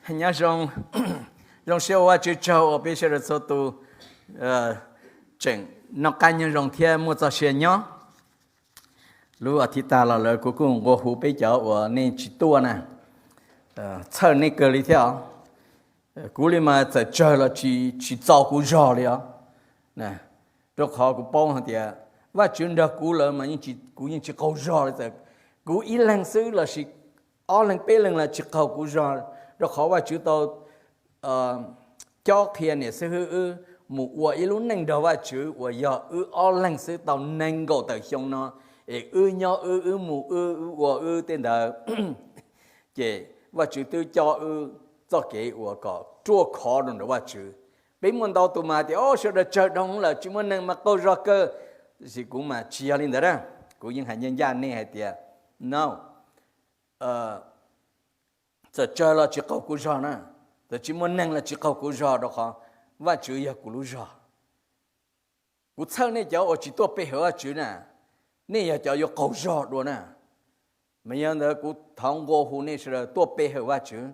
Nyob zoo, zoo siab ua Vajtswv tsaug uas peb sawv daws txhua tus tseem noj qab nyob zoo thiab muaj txoj sia nyob. Lub as thiv tas los lawm kuv kuj nqua hu peb cov uas nej tsis tuaj na, txhawj nej kawg li thiab os. Kuv li mas txawm tsawg los tsis txaus kuv zog li os. Rau qhov kuv paub hais tias Vajtswv nrog kuv lawm mas kuv yeej tsis qaug zog li. Txawm kuv ib leeg xwb lossis ob leeg peb leeg los tsis qaug kuv zog, rau qhov Vajtswv tau cob qhia niam xib hwb wb mus ua ib lub neej nrog Vajtswv uas yog wb ob leeg xwb tau nees nkaum tawm xyoo no, es wb nyob wb, wb mus wb, wb ua wb tej ntawd. Ces Vajtswv twb cob wb txoj kev uas kom ruaj khov rau nram Vajtswv. Peb muaj ntau tus mas tias, o, sawv daws tsawg dhau lawm tsis muaj neeg mas qaug zog kawg. Tiam sis kuv mas tsis yog li ntawd na. Kuv yeej hais ncaj ncaj nej hais tias, no, txawm tsawg los tsis qaug kuv zog na, txawm tsis muaj neeg los tsis qaug kuv zog, rau qhov Vajtswv yog kuv lub zog. Kuv txhawj nej cov uas tsis tuaj pe hawm Vajtswv na, nej yog cov yuav qaug zog dua na. Mas yog ntawd kuv thov nqua hu nej sawv daws tuaj pe hawm Vajtswv.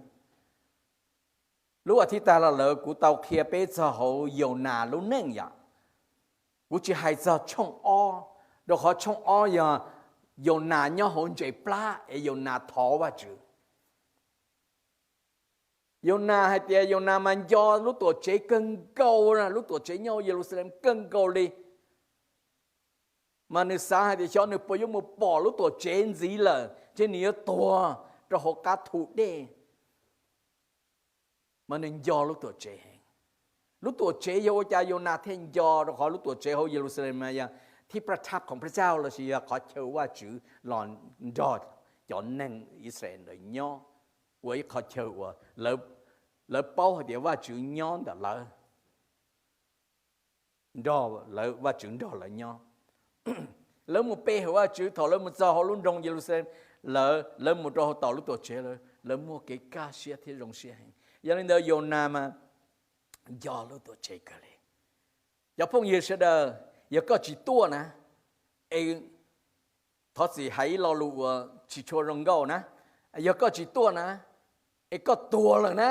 Lub as thiv tas los lawm kuv tau qhia peb txog hauv Yaunas lub neej yom. Kuv tsis hais txog tshooj ob, rau qhov tshooj ob yog Yaunas nyob hauv ntses plab es Yaunas thov Vajtswv. Yaunas hais tias Yaunas mas nco lub tuam tsev kawg nkaus, lub tuam tsev nyob hauv Yeluxalees kawg nkaus li. Mas nws xav hais tias xyov nws puas yuav mus pom lub tuam tsev ntxiv lawm ces nws yuav tuag rau hauv qab thu dej. Mas nws nco lub tuam tsev heev. Lub tuam tsev yog ua cas Yaunas thiaj nco? Rau qhov lub tuam tsev hauv Yeluxalees mas yog thib plaj thab khoom pha txaj lossis yog qhov chaw Vajtswv los nrog cov neeg Israel ntawd nyob, ua ib qhov chaw uas lawv paub hais tias Vajtswv nyob ntawm lawv, nrog lawv, Vajtswv nrog lawv nyob. Lawv mus pe hawm Vajtswv, thaum lawv mus txog hauv lub nroog Yeluxalees, lawv, lawv mus rau hauv tom lub tuam tsev, lawv muaj kev kaj siab thiab zoo siab heev. Yog li ntawd Yaunas mas nco lub tuam tsev kawg li. Cov phooj ywg sawv daws, yog koj tsis tuaj na, es thov txim hais ib lo lus uas tsis tshua zoo nkauj na, yog koj tsis tuaj na, es koj tuag lawm na,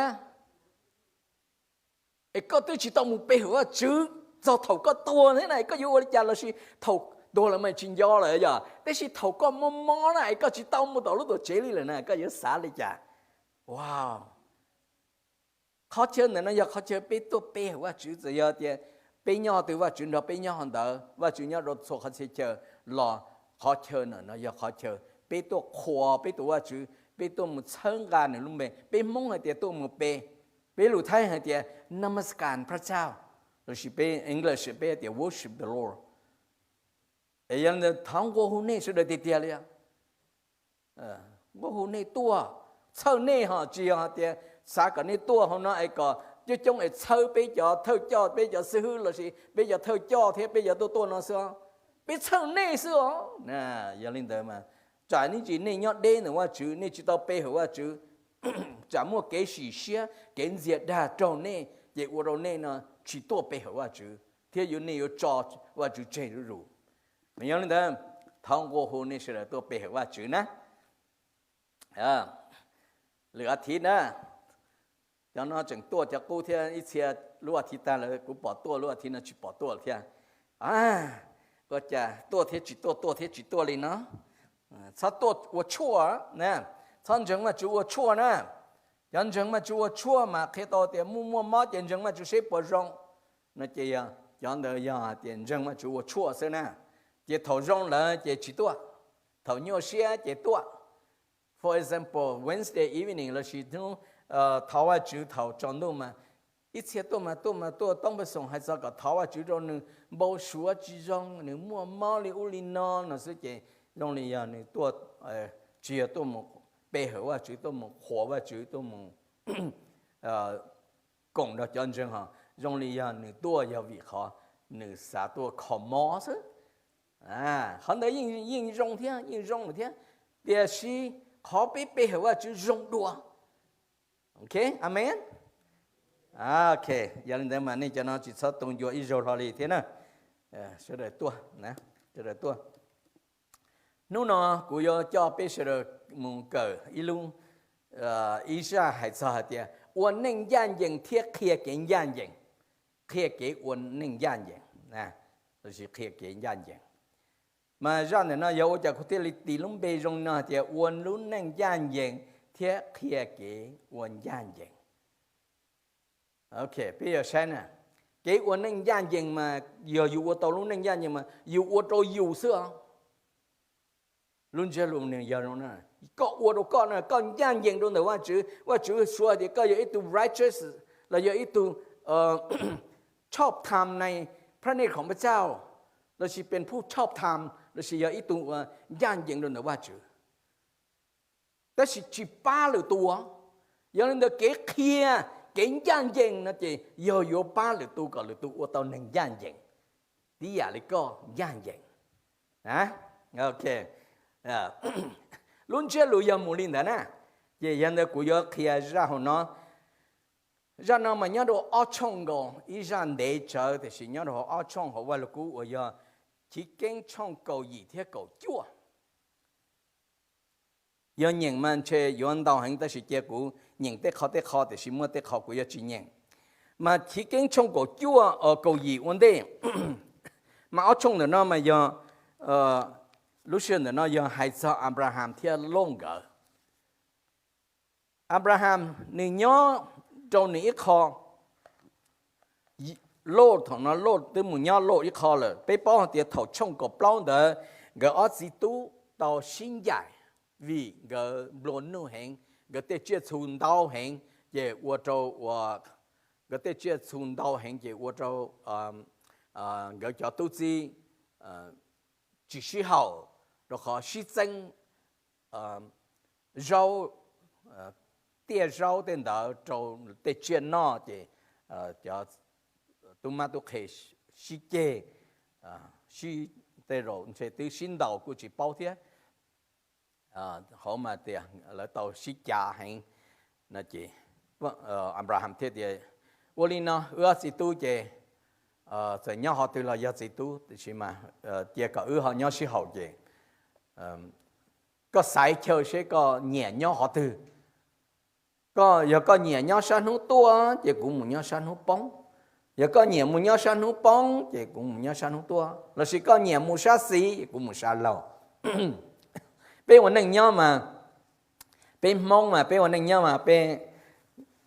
es koj twb tsis tau mus pe hawm Vajtswv txog thaum koj tuag thiab na, es koj yuav ua li cas? Lossis thaum tuag lawm mas tsis nco lawm yog, tab sis thaum koj mob mob na es koj tsis tau mus tom lub tuam tsev li lawm na, koj yuav xav li cas? Wow, qhov chaw ntawm no yog qhov chaw peb tuaj pe hawm Vajtswv. Txawm yog tias peb nyob qhov twg, Vajtswv nrog peb nyob qhov ntawd, Vajtswv nyob rau txhua qhov txhia chaw los qhov chaw ntawm no yog qhov chaw peb tuaj qhuas peb tus Vajtswv, peb tuaj mus txhawb nqa nws lub npe. Peb Hmoob hais tias tuaj mus pe, peb lus Thaib hais tias นมัสการพระเจ้า, lossis peb English peb hais tias worship the Lord. Es yog li ntawd thov nqua hu nej sawv daws tiag tiag li os. Nqua hu nej tuaj, txhawj nej ho tsis yog hais tias xav kom nej tuaj hauv no es kom coob coob es txhawb peb cov thawj coj, peb cov xib hwb lossis peb cov thawj coj thiab peb cov tuaj tuaj no xwb os. Peb txhawj nej xwb os. Yog li ntawd mas tsam ib ntsis nej nyob deb ntawm Vajtswv, nej tsis tau pe hawm Vajtswv, tsam muaj kev sim siab, kev ntxias dag raug nej ces ua rau nej no tsis tuaj pe hawm Vajtswv thiab yuav, nej yuav tso Vajtswv tseg zuj zus. Mas yog li ntawd, thov nqua hu nej sawv daws tuaj pe hawm Vajtswv na. Lwm as thiv na, cov no tseem tuaj cov qub thiab, ib txhia lub as thiv tag lawm kuv pom tuaj, lub as thiv no tsis pom tuaj lawm thiab. Ua cas tuaj thiab tsis tuaj, tuaj thiab tsis tuaj li no? Txhob tuaj ua tshuaj na, txhob ntseeg Vajtswv ua tshuaj na. Cov ntseeg Vajtswv ua tshuaj mas qhia tau tias muaj muaj mob ces ntseeg Vajtswv seb puas zoo no ces cov ntawd yog hais tias ntseeg Vajtswv ua tshuaj xwb na. Ces thaum zoo lawm ces tsis tuaj, thaum nyuaj siab ces tuaj. For example, Wednesday evening lossis hnub thov Vajtswv thaum tsaus ntuj mas ib txhia tuaj mas tuaj mas tuaj toob pej xoom hais txog kom thov Vajtswv rau nws npau suav tsis zoo, nws muaj mob li ub li no no xwb ces zoo li yog nws tuaj, tsis yog tuaj mus pe hawm Vajtswv, tuaj mus qhuas Vajtswv, tuaj mus koom nrog cov ntseeg ho, zoo li yog nws tuaj yog vim qhov nws xav tuaj kho mob xwb. Qhov ntawd yeej zoo thiab, yeej zoo thiab, tiam sis qhov peb pe hawm Vajtswv zoo dua. Ok, amen. Ok, yog li ntawd mas nej cov no tsis txhob tu ncua ib zaug hlo li thiab na. Sawv daws tuaj, sawv daws tuaj. Hnub no kuv yuav coj peb sawv daws mus kawm ib lub ib zaj hais txog hais tias ua neej ncaj ncees thiab qhia kev ncaj ncees, qhia kev ua neej ncaj ncees, lossis qhia kev ncaj ncees. Mas zaj ntawm no yog ua cas kuv thiaj li tis lub npe zoo no hais tias ua lub neej ncaj ncees thiab qhia kev ua ncaj ncees. Ok, peb yuav saib na, kev ua neej ncaj ncees mas yog yus ua tau lub neej ncaj ncees mas yus ua rau yus xwb os. Lub ntsiab lus nws yog, koj ua rau koj na, koj ncaj ncees rau ntawm Vajtswv, Vajtswv suav tias koj yog ib tug righteous, los yog ib tug ชอบธรรมในพระเนตรของพระเจ้า, lossis เป็นผู้ชอบธรรม, lossis yog ib tug ncaj ncees rau ntawm Vajtswv. Tab sis tsis pab lwm tus. Yog li ntawd kev qhia kev ncaj ncees no ces yog yuav pab lwm tus kom lwm tus ua tau neeg ncaj ncees, tib yam li koj ncaj ncees. Lub ntsiab lus yog mus li ntawd na. Ces yog ntawd kuv yuav qhia zaj hauv no. Zaj no mas nyob rau ob tshooj nkaus, ib zaj ntev tsawv tiam sis nyob rau hauv ob tshooj hauv Vaj Lug Kub uas yog Chiv Keeb tshooj kaum yim thiab kaum cuaj. Yog nyeem mas ntshe yuav ntau heev tab sis cia kuv nyeem tej qho tej qho tiam sis muaj tej qho kuv yuav tsis nyeem. Mas Chiv Keeb tshooj kaum cuaj, kaum yim ua ntej, mas ob tshooj ntawm no mas yog, lub sij hawm ntawm no yog hais txog Anplaham thiab Lauj nkawd. Anplaham nws nyob rau nws ib qho, Lauj thaum no Lauj twb mus nyob Lauj ib qho lawm. Peb paub hais tias thaum tshooj kaum plaub ntawd nkawd ob txiv tub tau sib ncaim vim nkawd nplua nuj heev, nkawd tej tsiaj txhu ntau heev, ces ua rau, nkawd tej tsiaj txhu ntau heev ces ua rau nkawd cov tub txib tsis sib haum, rau qhov sib txeeb zaub, tiaj zaub tej ntawd rau tej tsiaj noj ces cov tub mab tub qhe sib ceg, sib, tej zaum ntshe twb sib ntaus kuj tsis paub thiab. Hauv mas tias lawv tau sib cav heev no ces Anplaham thiaj tias, ua li no wb ob txiv tub ces txawm nyob qhov twg los yog txiv tub tiam sis mas cia kom wb ho nyob sib haum ces koj xaiv chaw seb koj nyiam nyob qhov twg. Koj, yog koj nyiam nyob sab hnub tuaj ces kuv mus nyob sab hnub poob, yog koj nyiam mus nyob sab hnub poob ces kuv mus nyob sab hnub tuaj, lossis koj nyiam mus sab xis kuv mus sab laug. Peb ua neej nyob mas, peb Hmoob mas peb ua neej nyob mas peb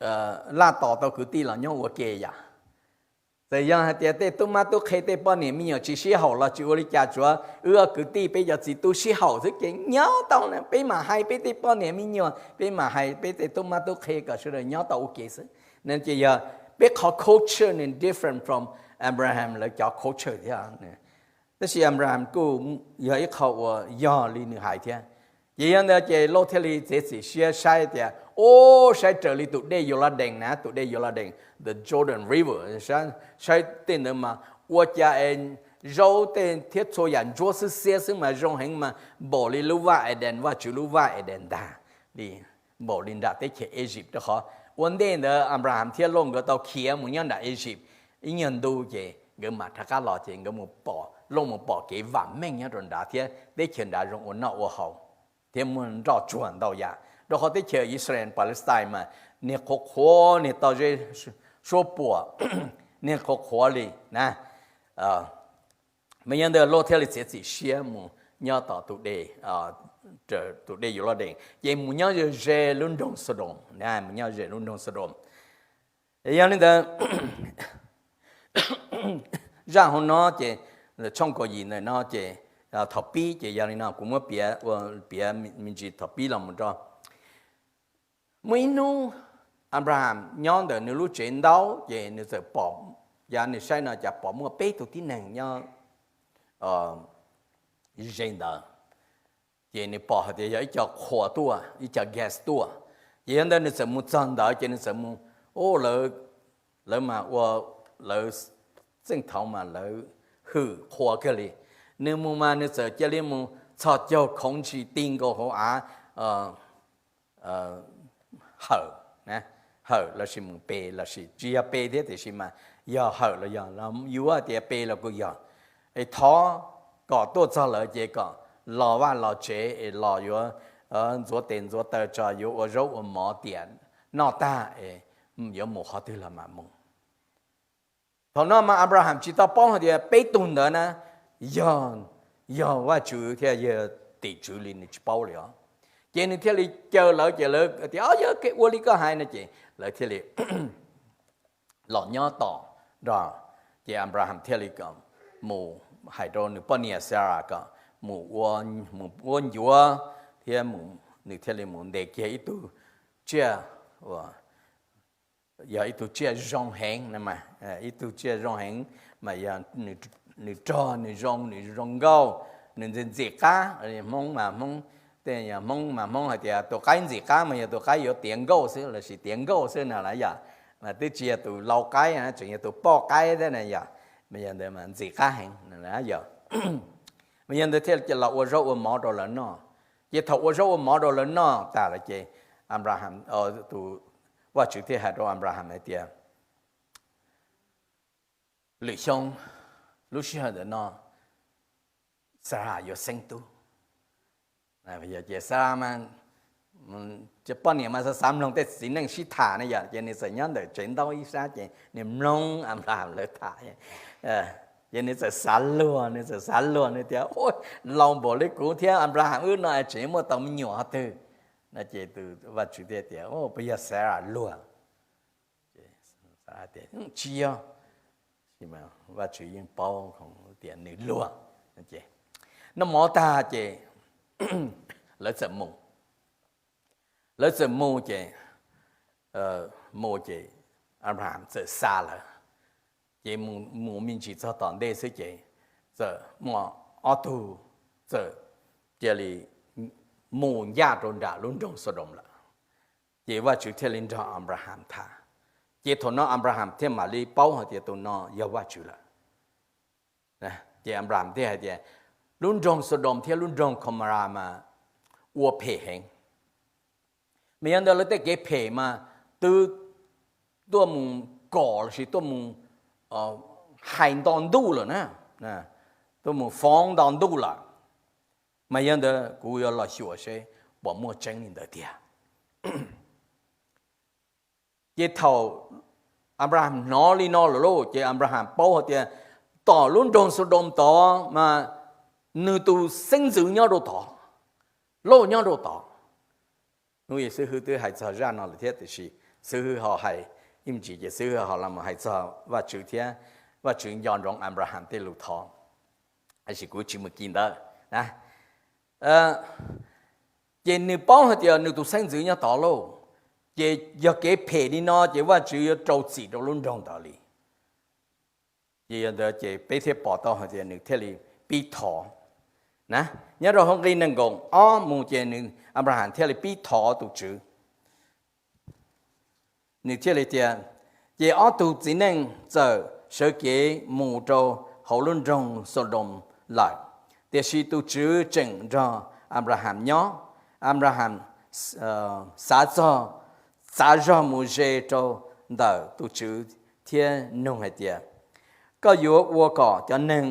laj tos tau kwv tij los nyob ua ke yom. Txawm yog hais tias tej tub mab tub qhe tej poj niam me nyuam tsis sib haum los tsis ua li cas, tsuav wb ob kwv tij peb cov txiv tub sib haum xwb ces nyob tau na, peb mam hais peb tej poj niam me nyuam, peb mam hais peb tej tub mab tub qhe kom sawv daws nyob tau ua ke xwb. No ces yog peb qhov culture nws different from Abraham lawv cov culture thiab. Tab sis Abraham kuj yog ib qho uas yog li nws hais thiab. Ces yog ntawd ces Lauj thiaj li txiav txim siab saib tias, o, saib raws li tus dej Yus Las Dees na, tus dej Yus Las Dees, the Jordan River, saib tej ntawd mas ua cas es zaub tej thiab txhua yam ntsuab xwb xiab xwb mas zoo heev mas npaum li lub vaj Edees, Vajtswv lub vaj Edees ntag li, npaum li nram teb chaws Egypt, rau qhov ua ntej ntawd Abraham thiab Lauj nkawd tau khiav mus nyob nram Egypt ib nyuag ntu ces nkawd mam rov qab los ces nkawd, Lauj mus pom kev vam meej nyob rau nrad thiab teb chaws nrad zoo ua noj ua haus thiab muaj nroj tsuag ntau yam, rau qhov teb chaws Israel Palestine mas niag qhuav qhuav, niag toj zeb suab puam, niag qhuav qhuav li na. Mas yog ntawd Lauj thiaj li txiav txim siab mus nyob tom tus dej, tus dej Yus Las Dees ces mus nyob ze lub nroog Sodom, mus nyob ze lub nroog Sodom. Yog li ntawd zaj hauv no ces, tshooj kaum yim ntawm no ces thaum pib ces yog li no kuv muab piav ua, piav me ntsis thaum pib los mus rau. Muaj ib hnub Abraham nyob ntawm nws lub tsev ntaub ces nws txawm pom, yav nws saib no cas pom muaj peb tug tib neeg nyob ze ntawd. Ces nws pom hais tias yog ib co qhua tuaj, ib co guest tuaj. Ces yog ntawd nws txawm mus txog ntawd ces nws txawm mus, lawv, lawv mas ua, lawv txeej thaud mas lawv hwm qhua kawg li. Nws mus mas nws txawm cia li mus txhos caug khoov ntsis ti nkaus hauv av, hawm, hawm lossis mus pe lossis tsis yog pe thiab tiam sis mas yog hawm los yog, yuav tias pe los kuj yog. Es thov kom tuaj txog lawm ces kom los vaj los tsev es los yuav ntxuav tes ntxuav taw tso, yuav ua zaub ua mov tiam noj tag es yuav mus qhov twg los mam mus. Thaum no mas Anplaham tsis tau paub hais tias peb tug ntawd na yog, yog Vajtswv thiab yog tim tswv li nws tsis paub li os. Ces nws thiaj li caw lawv, ces lawv tias, Au, yog ua li koj hais no. Ces lawv thiaj li los nyob tos nrog. Ces Anplaham thiaj li mus hais rau nws poj niam Xaras kom mus ua ncuav thiab nws thiaj li mus ntes kiag ib tug tsiaj uas yog ib tug tsiaj zoo heev, ib tug tsiaj zoo heev mas yog nws rog nws zoo, nws zoo nkauj, nws ntxim ntxim qab. Hmoob mas Hmoob, tej yog Hmoob mas Hmoob hais tias tus qaib ntxim qab mas yog tus qaib yuav tiav nkauj xwb lossis tiav nkauj xwb na las yom. Mas twb tsis yog tus lau qaib, tseem yog tus poj qaib thiab na yom. Mas yog ntawd mas ntxim qab heev yog. Mas yog ntawd thiaj los ua zaub ua mov rau lawv noj. Ces thaum ua zaub ua mov rau lawv noj tas lawm ces Anplaham, tus Vajtswv thiaj hais rau Anplaham hais tias, Lwm xyoo lub sij hawm ntawm no Xaras yuav xeeb tub. Ces Xaras mas, poj niam mas xav xav mloog tej txiv neej sib tham ne yom, ces nws txawm nyob ntawm tsev ntaub ib sab ces nws mloog Anplaham lawv tham. Ces nws txawm xav luag, nws txawm xav luag, nws tias, Ua, laus npaum li kuv thiab Anplaham wb no tseem muaj tau me nyuam qhov twg? No ces tus Vajtswv thiaj tias, Puas yog Xaras luag? Tsis yog. Vajtswv yeej paub tias nws luag. Noj mov tag ces lawv txawm mus, lawv txawm mus ces, mus ces Anplaham txawm xa lawv. Ces mus me ntsis txog tom ntej xwb ces txawm muaj ob tug txawm cia li mus ncaj rau nram lub nroog Xadoos lawm. Ces Vajtswv thiaj li nrog Anplaham tham. Ces thaum no Anplaham thiaj mam li paub hais tias tus no yog Vajtswv lawm. Ces Anplaham thiaj hais tias, Lub nroog Xadoos thiab lub nroog Khamaras mas ua phem heev. Mas yog ntawd lawv tej kev phem mas twb tuaj mus kom lossis tuaj mus hais nto ntuj lawm na, tuaj mus foob nto ntuj lawm. Mas yog ntawd kuv yuav los xyuas seb puas muaj tseeb li ntawd tiag. Ces thaum Anplaham hnov li no lawm lauj, ces Anplaham paub hais tias tom lub nroog Xadoos tod mas nws tus xeeb ntxwv nyob rau tod, lauj, nyob rau tod. Hnub ib xib hwb twb hais txog zaj no lawm thiab, tiam sis xib hwb ho hais ib me ntsis ces xib hwb ho los hais txog Vajtswv thiab Vajtswv nco ntsoov Anplaham tej lus thov, tiam sis kuv tsis mus kis ntawd na. Ces nws paub hais tias nws tus xeeb ntxwv nyob tod lauj, ces yog kev phem li no ces Vajtswv yuav rau txim rau lub nroog ntawd li. Ces yog ntawd ces peb thiaj pom tau hais tias nws thiaj li pib thov na. Nyob rau hauv nqe nees nkaum ob mus ces nws, Anplaham thiaj li pib thov tus Tswv. Nws thiaj li tias, Ces ob tug txiv neej txawm sawv kev mus rau hauv lub nroog Xadoos lawm, tiam sis tus Tswv tseem nrog Anplaham nyob. Anplaham xav txog, txav zog mus ze rau ntawm tus Tswv thiab nug hais tias, Koj yuav ua kom cov neeg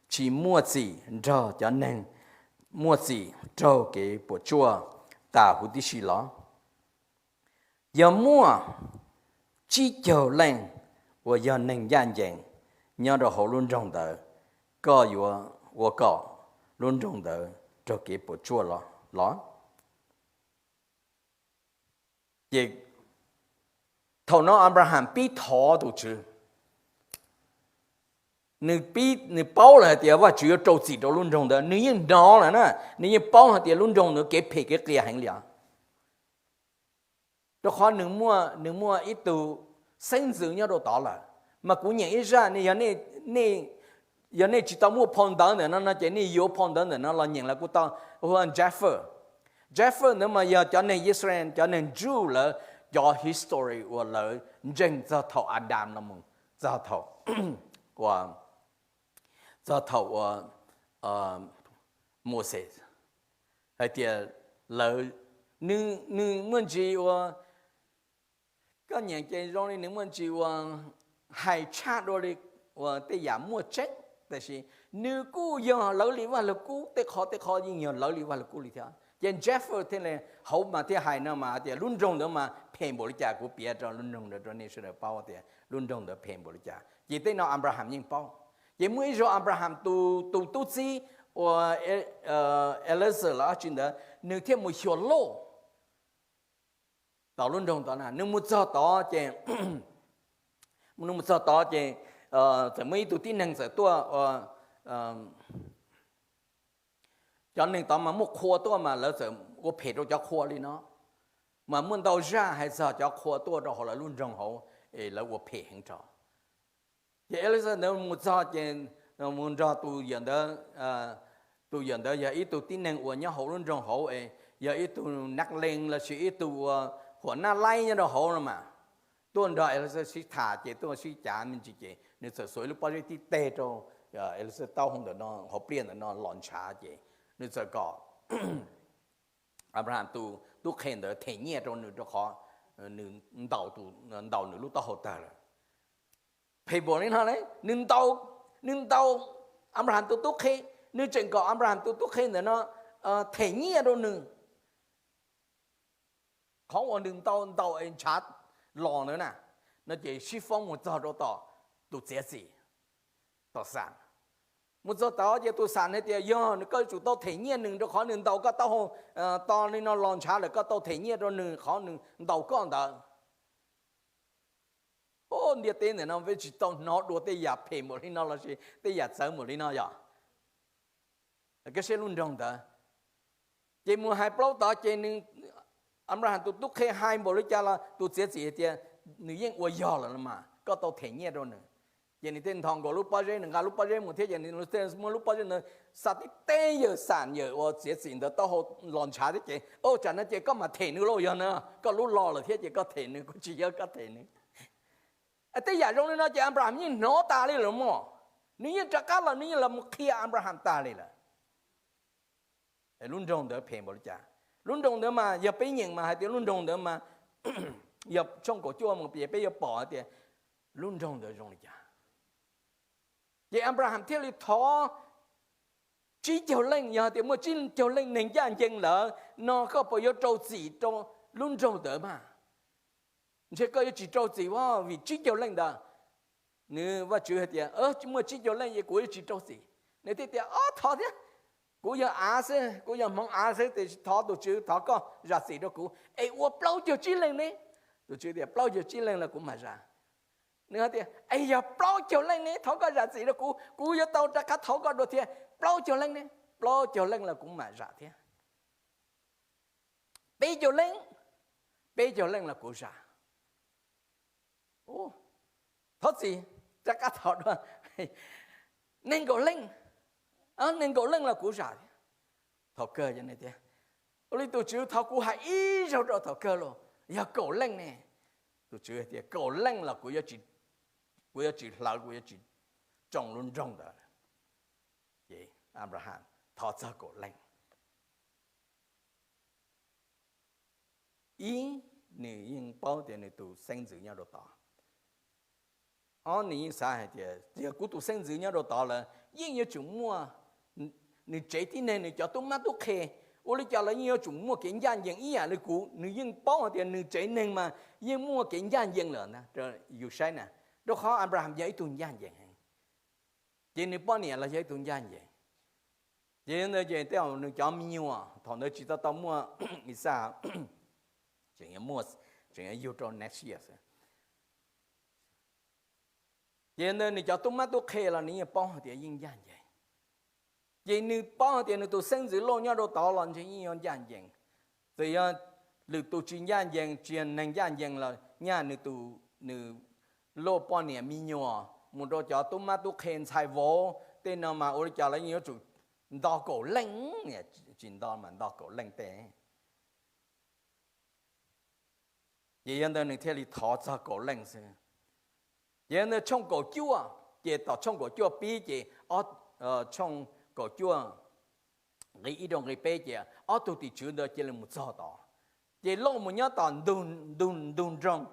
tsis muaj txim nrog cov neeg muaj txim raug kev puas tsuaj tas huv tib si los? Yog muaj tsib caug leej uas yog neeg ncaj ncees nyob rau hauv lub nroog ntawd, koj yuav ua kom lub nroog ntawd raug kev puas tsuaj los? Ces thaum no Anplaham pib thov tus Tswv. Nws pib, nws paub lawm hais tias Vajtswv yuav rau txim rau lub nroog ntawd, nws yeej hnov lawm na, nws yeej paub hais tias lub nroog ntawd kev phem kev qias heev li os. Rau qhov nws muaj, nws muaj ib tug xeeb ntxwv nyob rau tod lawm. Mas kuv nyeem ib zaj, yog nej tsis tau muaj phau ntawv ntawm no no ces nej yuav phau ntawv ntawm no los nyeem los kuj tau. Hu ua Jaffer. Jaffer ntawd mas yog cov neeg Yixalayees, cov neeg Jew lawv cov history uas lawv ntseeg txog thaum Adam los mus txog thaum, txog thaum uas Moses hais tias lawv, nws, nws muaj ntsis uas, koj nyeem ces zoo li nws muaj ntsis uas hais tshaj dua li uas tej yam muaj tseeb, tab sis nws kuj yog lawv li Vaj Lug Kub, tej qho tej qho yeej yog lawv li Vaj Lug Kub li thiab. Ces Jeffrey thiaj li, hauv mas thiaj hais no mas tias lub nroog ntawd mas phem npaum li cas, kuv piav rau lub nroog ntawd rau nej sawv daws paub tias lub nroog ntawd phem npaum li cas. Ces tej no Abraham yeej paub. Ces muaj ib zaug Abraham tus tub txib uas Eliezer los dab tsi ntawd, nws thiaj mus xyuas loj tom lub nroog tod na. Nws mus txog tod ces, nws mus txog tod ces txawm muaj ib tug tib neeg txawm tuaj, cov neeg tod mas muaj qhua tuaj mas lawv txawm ua phem rau cov qhua li no, mas muaj ntau zaj hais txog cov qhua tuaj rau hauv lawv lub nroog hauv es lawv ua phem heev rau. Ces Eliezer ntawd mus txog ces mus nrog tus yawm ntawd, tus yawm ntawd yog ib tug tib neeg uas nyob hauv lub nroog hauv es yog ib tug nab lees lossis ib tug uas huam nab laib nyob rau hauv no mas, tuaj nrog Eliezer sib tham ces tuaj sib cav me ntsis ces nws txawm xuas ib lub pob zeb tib teg rau Eliezer taub hau ntawm no, hauv pliaj ntawm no los ntshav ces nws txawm kom Abraham tus tub qhe ntawd them nyiaj rau nws rau qhov nws ntaus nws lub taub hau tawg lawm. Phem npaum li no, nws ntaus, nws ntaus Abraham tus tub qhe, nws tseem kom Abraham tus tub qhe ntawm no them nyiaj rau nws. Qhov uas nws ntaus ntaus es ntshav los ntawd na, no ces sib foob mus txog rau tom tus txiav txim, tom xam. Mus txog tod ces tus xam hais tias yog koj yuav tsum tau them nyiaj nws rau qhov nws ntaus koj taub hau to li no los ntshav lawm, koj tau them nyiaj rau nws qhov nws ntaus koj ntawd. Ntiaj teb ntawm no peb tsis tau hnov dua tej yam phem npaum li no lossis tej yam txawv npaum li no yog. Koj saib lub nroog ntawd, ces mus hais plaub tod ces nws, Abraham tus tub qhe hais npaum li cas los tus txiav txim hais tias nws yeej ua yog lawm los mas koj tau them nyiaj rau nws. Ces nws thiaj nthos nkaus lub pob zeb, nws nqa lub pob zeb mus thiab ces nws thiaj muab lub pob zeb ntawd xa tib teg yawg xam, yawg uas txiav txim ntawd taub hau los ntshav thiab ces, Ua tsam no ces koj mam them nws lauj, yog no koj lub lo lawm thiab ces koj them nws, kuv tsis yog koj them nws. Tej yam zoo li no ces Abraham yeej hnov tas li lawm mog, nws yeej rov qab los nws yeej los mus qhia Abraham tas li lawm. Lub nroog ntawd phem npaum li cas? Lub nroog ntawd mas yog peb nyeem mas hais tias lub nroog ntawd mas, yog tshooj kaum cuaj mus peb yuav pom hais tias lub nroog ntawd zoo li cas. Ces Abraham thiaj li thov tsib caug leej, yog hais tias muaj tsib caug leej neeg ncaj ncees lawm no koj puas yuav rau txim rau lub nroog ntawd mas? Ntshe koj yuav tsis rau txim vim tsib caug leej ntawd. Nws, Vajtswv hais tias, Muaj tsib caug leej es kuv yuav tsis rau txim. Nws thiaj tias, Ob, thov thiab, kuv yog av xwb, kuv yog hmoov av xwb, tiam sis thov tus Tswv thov koj zam txim rau kuv es ua plaub caug tsib leej ne. Tus Tswv tias, Plaub caug tsib leej los kuv mam zam. Nws hais tias, Es yog plaub caug leej ne, thov koj zam txim rau kuv, kuv yuav tau rov qab thov koj dua thiab, plaub caug leej ne, plaub caug leej los kuv mam zam thiab. Peb caug leej, peb caug leej los kuv zam. Thov txim, rov qab thov dua, nees nkaum leej, nees nkaum leej los kuv zam thiab. Thaum kawg tias, Ua li tus Tswv, thov kuv hais ib zaug rau thaum kawg los, yog kaum leej ne? Tus Tswv hais tias, Kaum leej los kuv yuav tsis hlawv, kuv yuav tsis tsoo lub nroog ntawd. Ces Abraham thov txog kaum leej. Ib, nws yeej paub tias nws tus xeeb ntxwv nyob rau tod. Ob, nws yeej xav hais tias yog kuv tus xeeb ntxwv nyob rau tod lawm yeej yuav tsum muaj, nws tsev tib neeg, nws cov tub mab tub qhe, ua li cas los yeej yuav tsum muaj kev ncaj ncees ib yam li kuv. Nws yeej paub hais tias nws tsev neeg mas yeej muaj kev ncaj ncees lawm ntag. Yus saib na, rau qhov Abraham yog ib tug ncaj ncees heev, ces nws poj niam los yog ib tug ncaj ncees. Ces yog ntawd ces tej zaum nws cov me nyuam thaum ntawd tsis tau tau muaj Ixaj, tseem yuav yug rau next year xwb. Ces yog ntawd nws cov tub mab tub qhe los nws yeej paub hais tias yeej ncaj ncees. Ces nws paub hais tias nws tus xeeb ntxwv Lauj nyob rau tod los ntshe yeej yuav ncaj ncees. Txawm yog lwm tus tsis ncaj ncees, tsis yog neeg ncaj ncees los nyaj nws tus, nws Lauj poj niam me nyuam mus rau cov tub mab tub qhe ntxhais vauv tej no mas ua li cas los yeej yuav tsum nto kaum leej, tsis nto mas nto kaum leej tej. Ces yog ntawd nws thiaj li thov txog kaum leej xwb. Ces yog ntawd tshooj kaum cuaj, ces tom tshooj kaum cuaj pib ces, tshooj kaum cuaj nqe ib rau nqe peb ces ob tug tim tswv ntawd cia li mus txog tod. Ces Lauj mus nyob tom ntug nroog,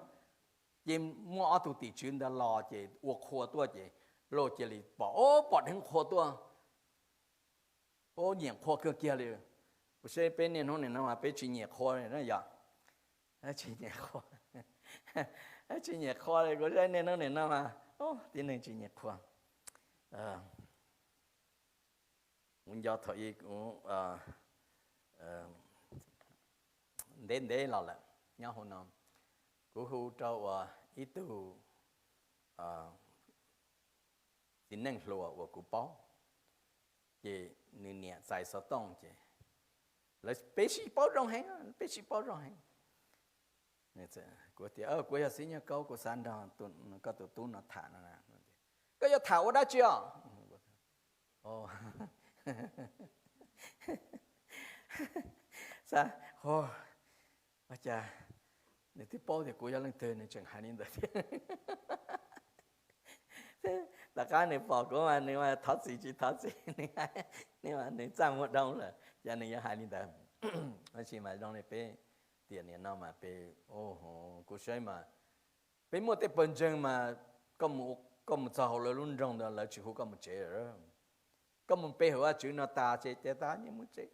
ces muaj ob tug tim tswv ntawd los ces ua qhua tuaj ces Lauj cia li pom, o, pom dheev qhua tuaj, o, nyiam qhua kawg kiag li. Kuv saib peb niaj hnub nim no mas peb tsis nyiam qhua li na yog. Tsis nyiam qhua, tsis nyiam qhua li. Kuv saib niaj hnub nim no mas tib neeg tsis nyiam qhua. Kuv nco thaum ub kuv ntev ntev los lawm nyob hauv no, kuv hu rau uas ib tug txiv neej hluas uas kuv paub, ces nws niam txais xov tooj ces lawv, peb sib paub zoo heev, peb sib paub zoo heev. Kuv tias, kuv yog Xib Nyuj Kaub, kuv xav nrog koj tus tub no tham no. Koj yuav tham ua dab tsi os? Xav, ua cas nws twb paub tias kuv yog leej twg nws tseem hais li ntawd thiab. Tom qab nws pom kuv mas nws mas thov txim tsis thov txim, nws mas nws txaj muag dhau lawm ces nws yuav hais li ntawd. Tab sis mas zoo li peb tiam nim no mas peb, kuv saib mas peb muaj tej pawg ntseeg mas koj mus txog hauv lawv lub nroog ntawd lawv tsis hu koj mus tsev lawm. Koj mus pe hawm Vajtswv no tas ces tias tas yeej mus tsev,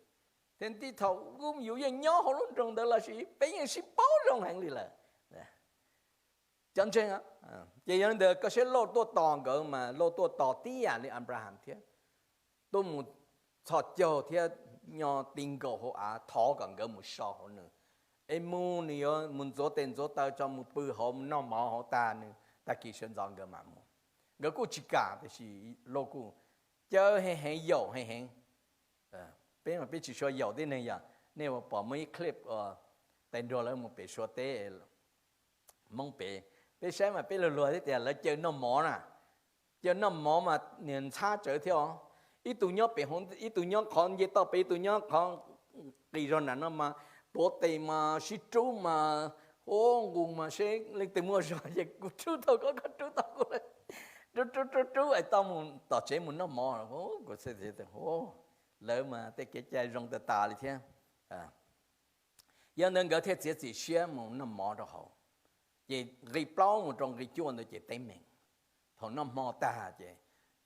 thiab tib thaum yus yeej nyob hauv lub nroog ntawd los sis peb yeej sib paub zoo heev li lawm. Cov ntseeg, ces yog li ntawd koj saib Lauj tuaj tos nkawd mas Lauj tuaj tos tib yam li Anplaham thiab, tuaj mus txhos caug thiab nyo ti nkaus hauv av thov kom nkawd mus so hauv nws, es mus nws yuav mus ntxuav tes ntxuav taw tso mus pw hauv mus noj mov hauv tas nws tag kis sawv ntxov nkawd mam mus. Nkawd kuj tsis kam tiam sis Lauj kuj caw heev heev yaum heev heev. Peb mas peb tsis sua yaum tib neeg yog, nej ua pom muaj ib clip tais nruag lawv mus pem Suav teb, Hmoob pem, peb saib mas peb luag luag thiab tias lawv caw noj mov na, caw noj mov mas niag ntxhab tsawv thiab os. Ib tug nyob pem, ib tug nyob qhov nce toj pem, ib tug nyob qhov qis zog nram no mas tuav tes mas sib rub mas, ua nqus mas seb leej twg muaj zog ces kuv rub tau koj, koj rub tau kuv, rub rub rub rub es tau mus tom tsev mus noj mov. Kuv, lawv mas tej kev cai zoo tas tas li thiab. Yog ntawd nkawd thiaj txiav txim siab mus noj mov rau hauv, ces nqi plaub mus rau nqi cuaj ntawd ces teeb meem. Thaum noj hmo tag ces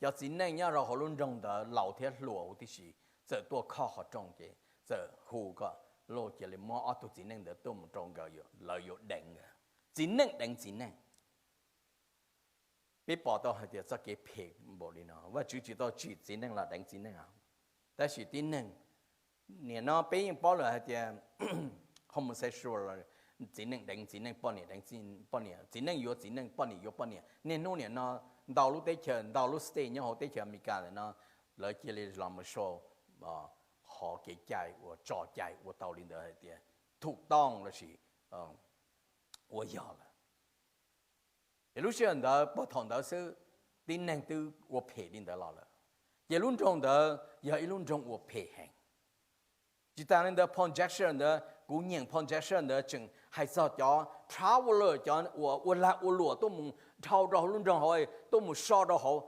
cov txiv neej nyob rau hauv lub nroog ntawd laus thiab hluas huv tib si txawm tuaj khob qhov rooj ces txawm hu kom Lauj cia li muab ob tug txiv neej ntawd tuaj mus rau nkawd, lawv yuav deev nkawd. Txiv neej deev txiv neej. Peb pom tau hais tias txoj kev phem npaum li no, Vajtswv tsis tau tsim txiv neej los deev txiv neej. Tab sis tib neeg, nim no peb yeej paub lawm hais tias homosexual, txiv neej deev txiv neej, poj niam deev poj niam, txiv neej yuav txiv neej, poj niam yuav poj niam. Niaj hnub nim no ntau lub teb chaws, ntau lub state nyob hauv teb chaws Amelikas ntawm no lawv cia li los mus show qhov kev cai uas tso cai ua tau li ntawd hais tias thum tooj lossis ua yog lawm. Es lub sij hawm ntawd puag thaum ntawd xwb tib neeg twb ua phem li ntawd los lawm. Ces lub nroog ntawd yog ib lub nroog ua phem heev. Tsis tas li ntawd Paul Jackson ntawd, kuv nyeem Paul Jackson ntawd tseem hais txog cov traveler, cov uas ua lag ua luam tuaj mus dhau rau hauv lub nroog hauv, tuaj mus so rau hauv,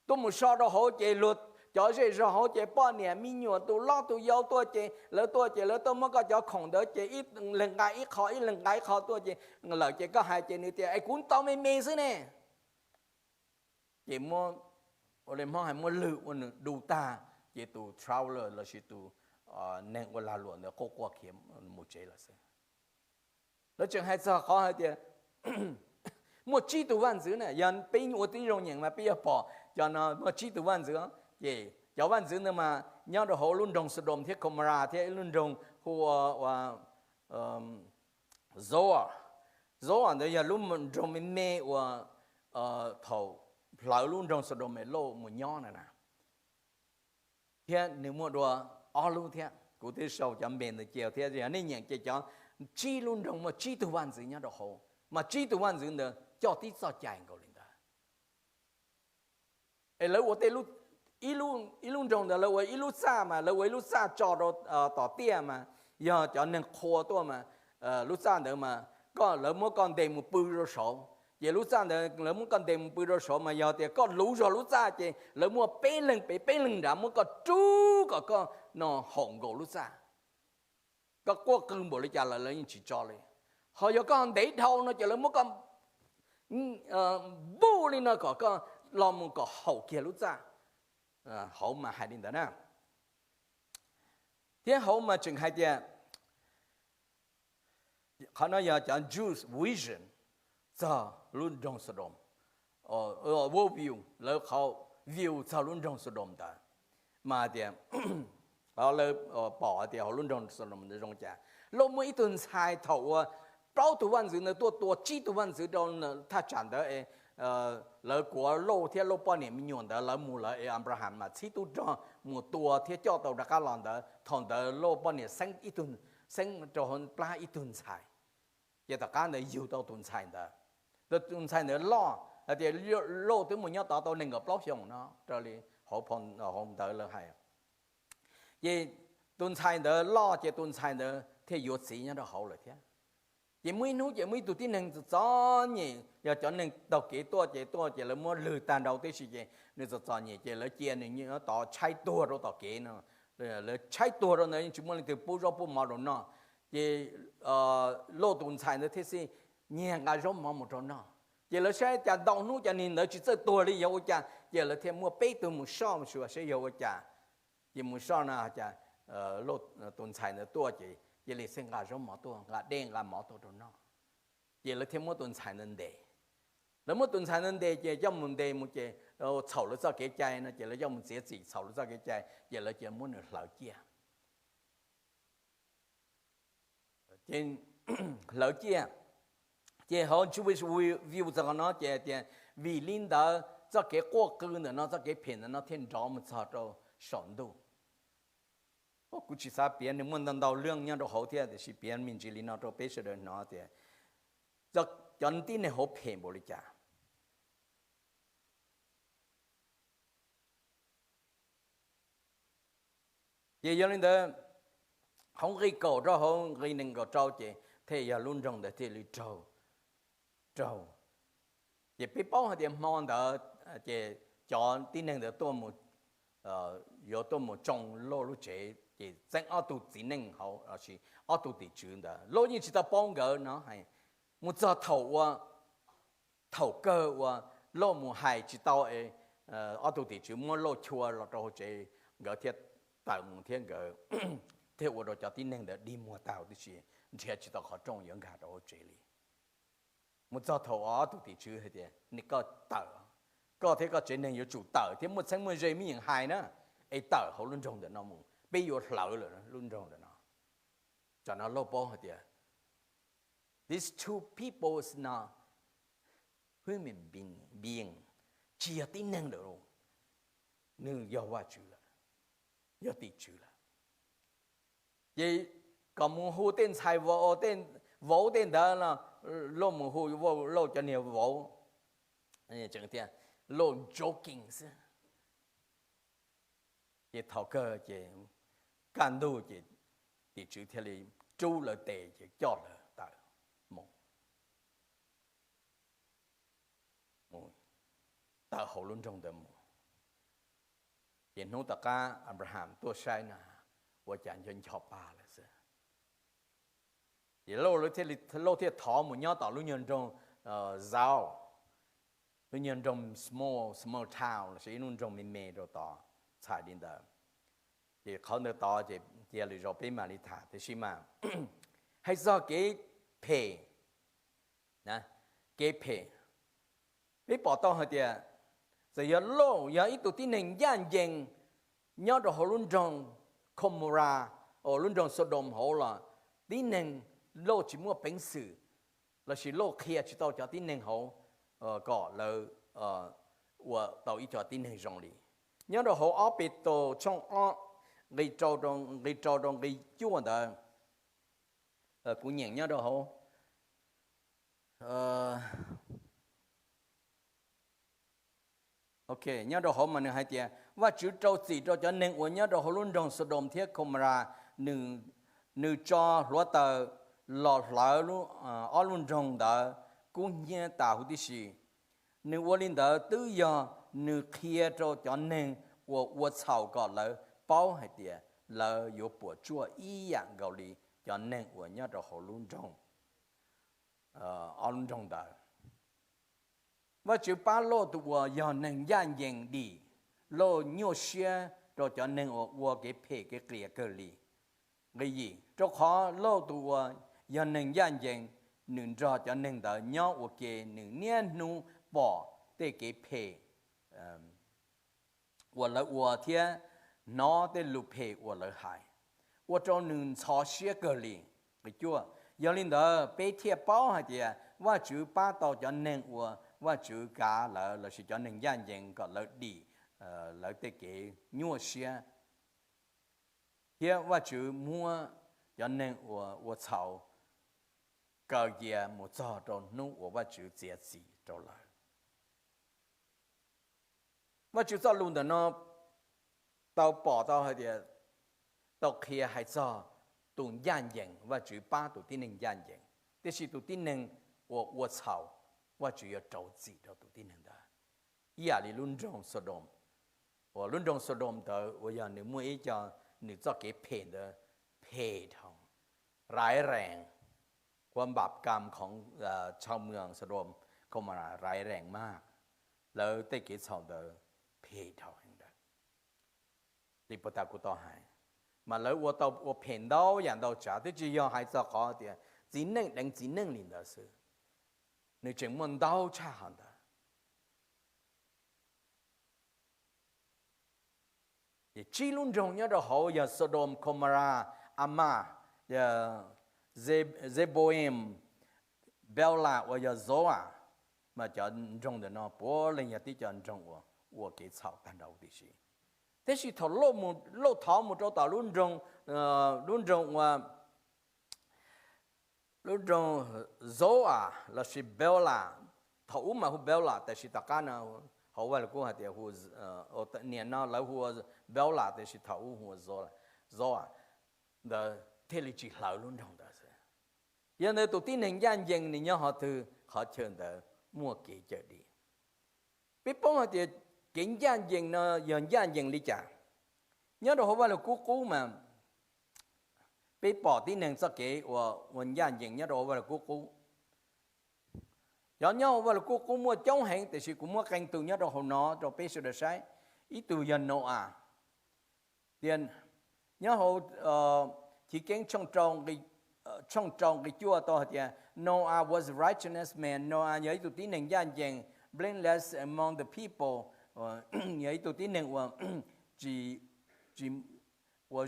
tuaj mus so rau hauv ces luag cov zej zog hauv ces poj niam me nyuam tus loj tus yau tuaj ces lawv tuaj ces lawv tuaj muab koj cov khoom ntawd ces ib leeg nqa ib qho ib leeg nqa ib qho tuaj ces lawm ces koj hais ces nws tias es kuv tau me me xwb ne. Ces muab, ua li Hmoob hais muab lwg ua nws du tag, ces tus traveler lossis tus neeg ua lag luam ntawd quaj quaj khiav mus tsev lawm xwb. Lawv tseem hais txog qhov hais tias muaj tsib tug vaj ntxwv na, yog peb ua tib zoo nyeem mas peb yuav pom cov no muaj tsib tug vaj ntxwv. Ces cov vaj ntxwv ntawd mas nyob rau hauv lub nroog Sodom thiab Gomorrah thiab ib lub nroog hu ua Zoar. Zoar ntawd yog lub nroog me me uas thaum plawv lub nroog Sodom Lauj mus nyob na na. Thiab nws muaj dua ob lub thiab, kuv twb sau cov npe ntawd cia thiab, yog nej nyeem ces cov tsib lub nroog muaj tsib tug vaj ntxwv nyob rau hauv, mas tsib tug vaj ntxwv ntawd coj tib txoj cai nkaus li ntawd. Es lawv ua tej, ib lub nroog ntawd lawv ua ib lub txaj mas lawv ua ib lub txaj tso rau tom tiaj mas yog cov neeg qhua tuaj mas lub txaj ntawd mas koj, lawv muab koj ntes mus pw rau saud, ces lub txaj ntawd lawv muab koj ntes mus pw rau saud mas yog tias koj luv zog lub txaj ces lawv muaj peb leeg pem peb leeg nrad muab koj rub kom koj no haum nkaus lub txaj. Koj quaj qw npaum li cas los lawv yeej tsis tso li. Ho yog koj ntev dhau no ces lawv muab koj npuj li no kom koj los mus kom haum kiag lub txaj. Hauv mas hais li ntawd na. Thiab hauv mas tseem hais tias, qhov no yog cov Jews vision txog lub nroog Sodom, world view, lawv qhov view txog lub nroog Sodom ntawd, mas tias lawv pom tias hauv lub nroog Sodom ntawd zoo cas. Lawv muaj ib tug ntxhais thaum uas plaub tug vaj ntxwv ntawd tuaj tua tsib tug vaj ntxwv rau thaj tsam ntawd, lawv kuav Lauj thiab Lauj poj niam me nyuam ntawd, lawv mus lawv es Abraham mas txhib tub rog mus tua thiab coj tau rov qab los ntawd. Thaum ntawd Lauj poj niam xeeb ib tug, xeeb rau hauv plab ib tug ntxhais, ces tom qab ntawd yug tau tus ntxhais ntawd. Tus ntxhais ntawd loj hais tias Lauj twb mus nyob tod tau nees nkaum plaub xyoos no, raws li hauv ntawd lawv hais. Ces tus ntxhais ntawd loj ces tus ntxhais ntawd thiaj yuav txiv nyob rau hauv lawm thiab. Ces muaj ib hnub ces muaj ib tug tib neeg txom txom nyem, yog cov neeg taug kev tuaj ces tuaj ces lawv muab lwg tag nrho tib si ces nws txom txom nyem ces lawv cia nws nyob tod tshaib tuag rau tom kev no. Lawv tshaib tuag rau ntawd yeej tsis muaj leej twg pub zaub pub mov rau noj. Ces Lauj tus ntxhais ntawd thiaj xij nyiag nqa zaub mov mus rau noj. Ces lawv saib cas ntau hnub cov neeg ntawd tsis txawj tuag li, yog ua cas, ces lawv thiaj muaj peb tug mus soj mus xyuas saib yog ua cas. Ces mus soj no cas tus ntxhais ntawd tuaj ces cia li xij nqa zaub mov tuaj, nqa dej nqa mov tuaj rau noj. Ces lawv thiaj muab tus ntxhais ntawd ntes. Lawv muab tus ntxhais ntawd ntes ces coj mus ntes mus ces txhaum lawv txoj kev cai no ces lawv coj mus txiav txim txhaum lawv txoj kev cai ces lawv cia muab nws hlawv ciaj. Ces hlawv ciaj. Ces hauv Jewish View txog qhov no ces tias vim li ntawd txoj kev quaj qw ntawm no, txoj kev phem ntawm no thiaj nrov mus txog rau saum ntuj. Kuv tsis xav piav, nws muaj ntau ntau leej nyob rau hauv thiab, tiam sis piav me ntsis li no rau peb sawv daws hnov tias cov tib neeg hauv phem npaum li cas. Ces yog li ntawd, hauv nqi kaum rau hauv nqi nees nkaum rau ces thiaj yog lub nroog ntawd thiaj li raug, raug. Ces peb paub hais tias hmo ntawd ces cov tib neeg ntawd tuaj mus, yuav tuaj mus tsoo Lauj lub tsev ces txeeb ob tug txiv neej hauv, lossis ob tug tim tswv ntawd. Lauj yeej tsis tau paub nkawd no, mus txog thaum ua, thaum kawg uas Lauj mus hais tsis tau, ob tug tim tswv muab Lauj chua los rau hauv tsev, nkawd thiaj tawm mus thiab nkawd thiaj ua rau cov tib neeg ntawd dig muag tag huv tib si, nrhiav tsis tau qhov rooj yuav nkag rau hauv tsev li. Mus txog thaum ob tug tim tswv hais tias, nej koj tawm, koj thiab koj tsev neeg yuav tsum tawm thiab muaj txheeb muaj ze, mib yeem hais na, es tawm hauv lub nroog ntawm no mus, peb yuav hlawv lawm lub nroog ntawm no. Tsam no Lauj paub hais tias these two people is not human being, tsis yog tib neeg lawm, nws yog Vajtswv lawm, yog tim tswv lawm. Ces kom mus hu tej ntxhais vauv, vauv tej ntawd no, Lauj mus hu Lauj cov niag vauv, Lauj joking xwb. Ces thaum kawg ces kaj ntug ces tim tswv thiaj li rub lawv tes ces coj lawv tawm mus, tawm hauv lub nroog ntawd mus. Ces hnub tom qab Anplaham tuaj saib na, ua cas nco nco pa lawm xwb. Ces Lauj thiaj thov mus nyob tom lub nyuag nroog Zau, lub nyuag nroog small, small town lossis ib lub nroog me me rau tod, txhais li ntawd. Ces qhov ntawd tod ces cia lwm zaus peb mam li tham, tiam sis mas hais txog kev phem, kev phem, peb pom tau hais tias txawm yog Lauj yog ib tug tib neeg ncaj ncees nyob rau hauv lub nroog Khomora, lub nroog Sodom hauv los tib neeg Lauj tsis muaj peev xwm lossis Lauj qhia tsis tau cov tib neeg hauv kom lawv ua tau ib co tib neeg zoo li. Nyob rau hauv ob Petus tshooj ob, nqi rau rau nqi cuaj ntawd, kuv nyeem nyob rau hauv nyob rau hauv mas nws hais tias Vajtswv rau txim rau cov neeg uas nyob rau hauv lub nroog Sodom thiab Khomora, nws tso hluav taws los hlawv ob lub nroog ntawd kub hnyiab tas huv tib si. Nws ua li ntawd twb yog nws qhia rau cov neeg uas ua txhaum kom lawv paub hais tias lawv yuav puas tsuaj ib yam nkaus li cov neeg uas nyob rau hauv lub nroog, ob lub nroog ntawd. Vajtswv pab Lauj tus uas yog neeg ncaj ncees dim, Lauj nyuaj siab rau cov neeg uas ua kev phem kev qias kawg li. Nqe yim, rau qhov Lauj tus uas yog neeg ncaj ncees, nws nrog cov neeg ntawd nyob ua ke, nws niaj hnub pom tej kev phem uas lawv ua thiab hnov tej lus phem uas lawv hais, ua rau nws ntxhov siab kawg li. Nqe cuaj, yog li ntawd peb thiaj paub hais tias Vajtswv pab tau cov neeg uas Vajtswv kav lawv lossis cov neeg ncaj ncees kom lawv dim lawv tej kev nyuaj siab, thiab Vajtswv muab cov neeg uas ua txhaum kaw cia mus txog rau hnub uas Vajtswv txiav txim rau lawv. Vajtswv txoj lus ntawm no tau pom tau hais tias, tau qhia hais txog tus ncaj ncees, Vajtswv pab tus tib neeg ncaj ncees, tiam sis tus tib neeg uas ua txhaum, Vajtswv yuav rau txim rau tus tib neeg ntawd. Ib yam li lub nroog Sodom, uas lub nroog Sodom ntawd uas yog nws muaj ib co, nws txoj kev phem ntawd phem dhau, rai rees, khuab npam kam khoov chau mws Sodom Komara rai rees maj, lawv tej kev txhaum ntawd phem dhau heev ntawd. Li puag ta kuv tau hais, mas lawv ua tau ua phem ntau yam ntau tsav, twb tsis yog hais txog qhov tias txiv neej deev txiv neej li ntawd xwb, nws tseem muaj ntau tshaj qhov ntawd. Tsib lub nroog nyob rau hauv yog Sodom, Komara, Amaj, Zeboim, Beula uas yog Zoa, mas cov nroog ntawm no puav leej yog tib co nroog uas ua kev txhaum tag nrho huv tib si. Tiam sis thaum Lauj thov mus rau tom lub nroog, lub nroog uas lub nroog Zoa lossis Beula, thaum ub mas hu Beula tiam sis tom qab no hauv Vaj Lug Kub hais tias, niam no lawv hu ua Beula tiam sis thaum ub hu ua Zoa, ntawd thiaj li tsis hlawv lub nroog ntawd xwb. Yog ntawd tus tib neeg ncaj ncees nws nyob qhov twg qhov chaw ntawd muaj kev cawm dim. Peb paub hais tias kev ncaj ncees no yog ncaj ncees li cas? Nyob rau hauv Vaj Lug Kub qub mas peb pom tib neeg txoj kev uas ua ncaj ncees nyob rau hauv Vaj Lug Kub qub. Cov nyob hauv Vaj Lug Kub qub muaj coob heev tiam sis kuv muab qee tus nyob rau hauv no rau peb sawv daws saib. Ib tug yog Nau-as. Tias nyob hauv Chiv Keeb tshooj rau nqe cuaj tau hais tias, Noah was a righteous man, Noah yog ib tug tib neeg ncaj ncees, blameless among the people, yog ib tug tib neeg uas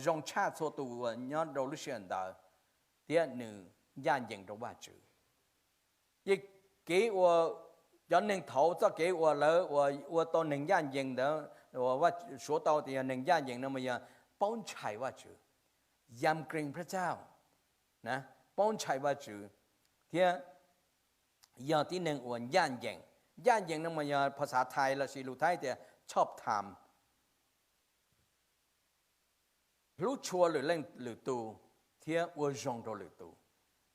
zoo tshaj txhua tus uas nyob rau lub sij hawm ntawd, thiab nws ncaj ncees rau Vajtswv. Ces kev uas cov neeg thaud txoj kev uas lawv ua tau neeg ncaj ncees ntawd, uas Vajtswv suav tau tias yog neeg ncaj ncees no mas yog paub ntshai Vajtswv, yam krees pab txaj, paub ntshai Vajtswv, thiab yog tib neeg uas ncaj ncees. Ncaj ncees no mas yog phas xav Thaib lossis lus Thaib tias choj tham, hlub tshua lwm leej lwm tus thiab ua zoo rau lwm tus.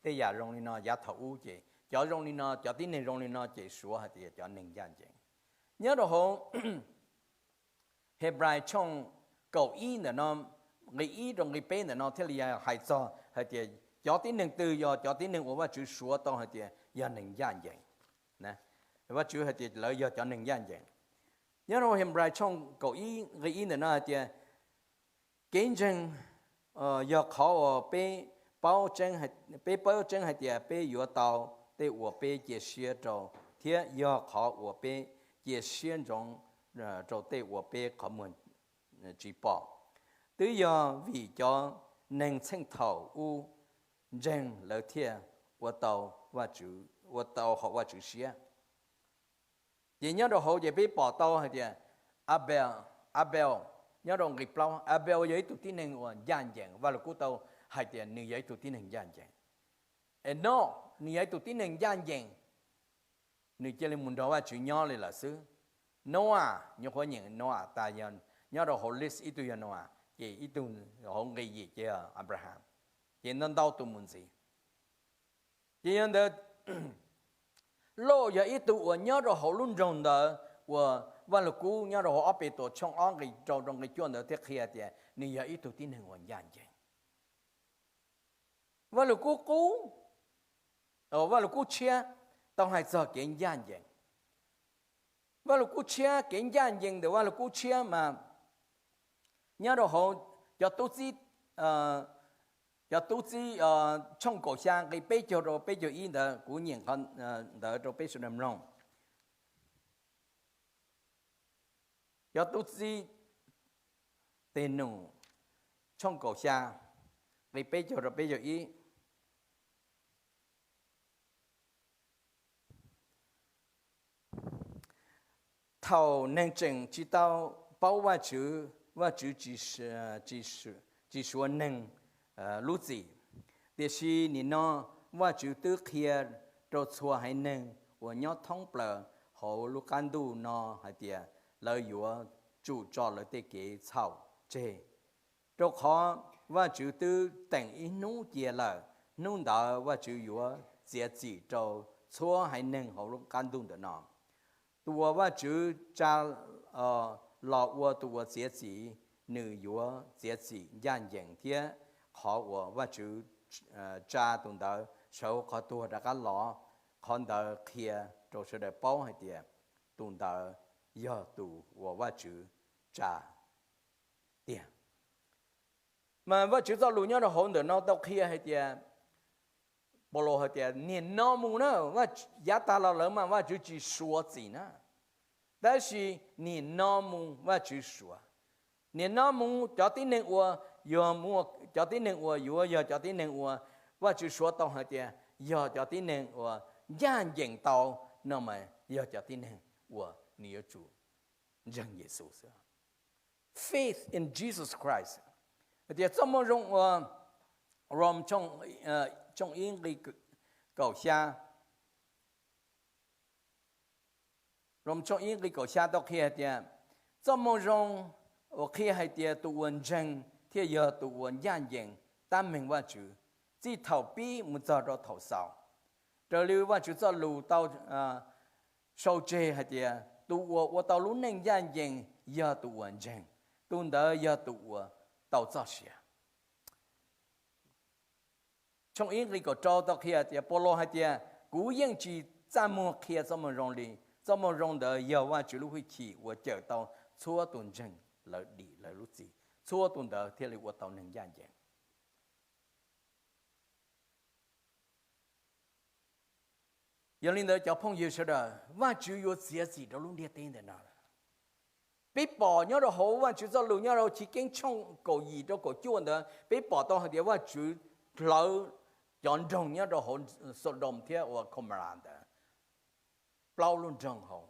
Tej yam zoo li no yav thaum ub ces cov zoo li no, cov tib neeg zoo li no ces suav hais tias cov neeg ncaj ncees. Nyob rau hauv Hebrais tshooj kaum ib ntawm no, nqe ib rau nqe peb ntawm no thiaj li hais txog hais tias cov tib neeg twg yog cov tib neeg uas Vajtswv suav tau hais tias yog neeg ncaj ncees. Vajtswv hais tias lawv yog cov neeg ncaj ncees. Nyob rau Hebrais tshooj kaum ib nqe ib ntawm no hais tias, kev ntseeg yog qhov uas peb paub tseeb hais tias peb yuav tau tej uas peb cia siab rau, thiab yog qhov uas peb cia siab ntsoov rau tej uas peb qhov muag tsis pom. Twb yog vim cov neeg txheej thaum ub ntseeg lawv thiaj ua tau, ua tau haum Vajtswv siab. Ces nyob rau hauv ces peb pom tau hais tias Abel, Abel, nyob rau nqe plaub, Abel yog ib tug tib neeg uas ncaj ncees, Vaj Lug Kub tau hais tias nws yog ib tug tib neeg ncaj ncees. Enauj, nws yog ib tug tib neeg ncaj ncees, nws cia li mus nrog Vajtswv nyob li lawm xwb. Noa, nyuam qhuav nyeem Noa tas, nyob rau hauv list ib tug yog Noa, ces ib tug hauv nqe yim ces yog Abraham, ces ntau ntau tus mus ntxiv. Ces yog ntawd, Lauj yog ib tug uas nyob rau hauv lub nroog ntawd uas Vaj Lug Kub nyob rau hauv ob Petus tshooj ob nqe rau rau nqe cuaj ntawd thiaj qhia tias nws yog ib tug tib neeg uas ncaj ncees. Vaj Lug Kub qub, Vaj Lug Kub tshiab tau hais txog kev ncaj ncees. Vaj Lug Kub tshiab, kev ncaj ncees ntawm Vaj Lug Kub tshiab mas nyob rau hauv cov tub txib Cov tub txib, tshooj kaum xya nqe peb caug rau peb caug ib ntawd, kuv nyeem qhov ntawd rau peb sawv daws mloog. Cov tub txib Tes Num, tshooj kaum xya, nqe peb caug rau peb caug ib. Thaum neeg tseem tsis tau paub Vajtswv, Vajtswv tsis suav neeg lub txim. Tiam sis nim no Vajtswv twb qhia rau txhua haiv neeg uas nyob thoob plaws hauv lub qab ntuj no hais tias lawv yuav tsum tso lawv tej kev txhaum tseg, rau qhov Vajtswv twb teem ib hnub cia lawm. Hnub ntawd Vajtswv yuav txiav txim rau txhua haiv neeg hauv lub qab ntuj ntawm no. Tus uas Vajtswv tsa los ua tus uas txiav txim, nws yuav txiav txim ncaj ncees, thiab qhov uas Vajtswv tsa tus ntawd sawv hauv qhov tuag rov qab los, qhov ntawd qhia rau sawv daws paub hais tias tus ntawd yog tus uas Vajtswv tsa tiag. Mas Vajtswv txoj lus nyob rau hauv ntawm no tau qhia hais tias, Paulus hais tias, niam no mus na, yav tag los lawm mas Vajtswv tsis suav txim na, tab sis niam no mus Vajtswv suav. Niam no mus cov tib neeg uas yuav, cov tib neeg uas yuav yog cov tib neeg uas Vajtswv suav tau hais tias yog cov tib neeg uas ncaj ncees tau no mas yog cov tib neeg uas nws yuav tsum ntseeg Yexus xwb. Faith in Jesus Christ. Hais tias txoj moo zoo uas Rom tshooj ib nqe kaum xya, Rom tshooj ib nqe kaum xya tau qhia hais tias, txoj moo zoo uas qhia hais tias tus uas ntseeg thiaj yog tus uas ncaj ncees tab meeg Vajtswv, txij thaum pib mus txog rau thaum xaus. Raws li Vajtswv txoj lus tau sau tseg hais tias tus uas ua tau lub neej ncaj ncees yog tus uas ntseeg, tus ntawd yog tus uas tau txoj sia. Tshooj ib nqe kaum rau tau qhia tias, Paulus hais tias, kuv yeej tsis txaj muag qhia txoj moo zoo li. Txoj moo zoo ntawd yog Vajtswv lub hwj chim uas cawm tau txhua tus ntseeg lawv dim lawv lub txim, txhua tus ntawd thiaj li ua tau neeg ncaj ncees. Yog li ntawd cov phooj ywg sawv daws, Vajtswv yuav txiav txim rau lub ntiaj teb ntawm no. Peb pom nyob rau hauv Vajtswv txoj lus nyob rau Chiv Keeb tshooj kaum yim rau kaum cuaj ntawd, peb pom tau hais tias Vajtswv hlawv cov nroog nyob rau hauv Sodom thiab ua Gomorrah ntawd plaub lub nroog hauv,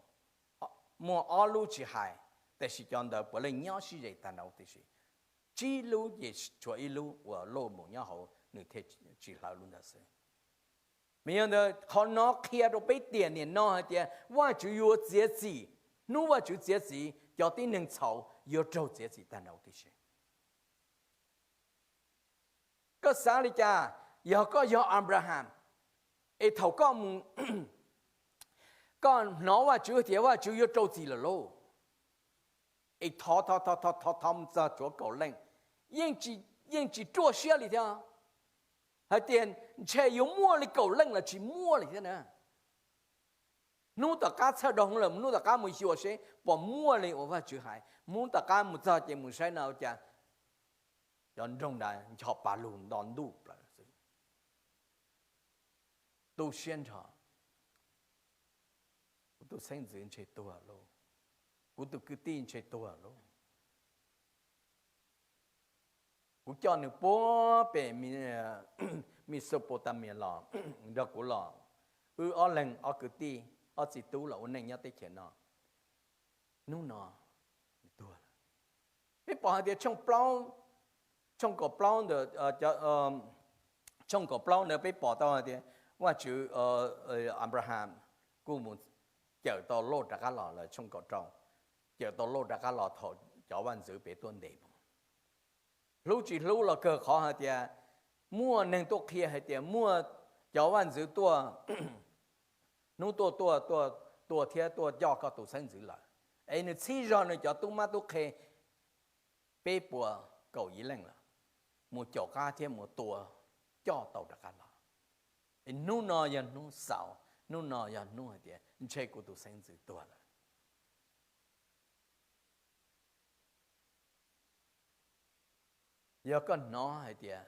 muaj ob lub tsis hais, tab sis cov ntawd puav leej nyob sib ze tag nrho huv tib si. Tsib lub ces tshuav ib lub uas loj mus nyob hauv, nws thiaj tsis hlawv lub ntawd xwb. Mas yog ntawd qhov no qhia rau peb tiam nim no hais tias Vajtswv yuav txiav txim, hnub Vajtswv txiav txim cov tib neeg txhaum yuav raug txiav txim tag nrho huv tib si. Koj xav li cas? Yog koj yog Anplaham, es thaum koj mus, koj hnov Vajtswv tias Vajtswv yuav rau txim lawm lauj, es thov thov thov thov thov mus txog tshuav kaum leej, yeej tsis ruaj siab li thiab. Hais tias ntshe yuav muaj li kaum leej los tsis muaj li thiab na. Hnub tom qab txhawj dhau lawm, hnub tom qab mus xyuas seb puas muaj li uas Vajtswv hais. Hnub tom qab mus txog ces mus saib no ua cas cov nroog ntawd ncho pa lug nto ntuj plaws xwb. Tu siab nrho, kuv tus xeeb ntxwv ntshe tuag lauj, kuv tus kwv tij ntshe tuag lauj. Kuv coj nws puag pem Mesopotamia los nrog kuv los, wb ob leeg ob kwv tij, ob txiv tub los ua neej nyob teb chaws no. Hnub no nws tuag lawm. Peb pom hais tias tshooj plaub, tshooj kaum plaub ntawd, tshooj kaum plaub ntawd peb pom tau hais tias Vajtswv, Anplaham kuj mus cawm tau Loj rov qab los lawm, tshooj kaum rau, cawm tau Loj rov qab los thaum cov vaj ntxwv pem tuaj ntes mus. Hlub tsis hlub los kawg qhov hais tias muaj neeg tuaj qhia hais tias muaj cov vaj ntxwv tuaj, hnub tuaj tuaj tuaj tuaj thiab tuaj coj koj tus xeeb ntxwv lawm, es nws txhib zog nws cov tub mab tub qhe peb puas kaum yim leej lawm, mus caum qab thiab mus tua coj tau rov qab los. Es hnub no yog hnub xaus, hnub no yog hnub hais tias ntshe kuv tus xeeb ntxwv tuag lawm. Yog koj hnov hais tias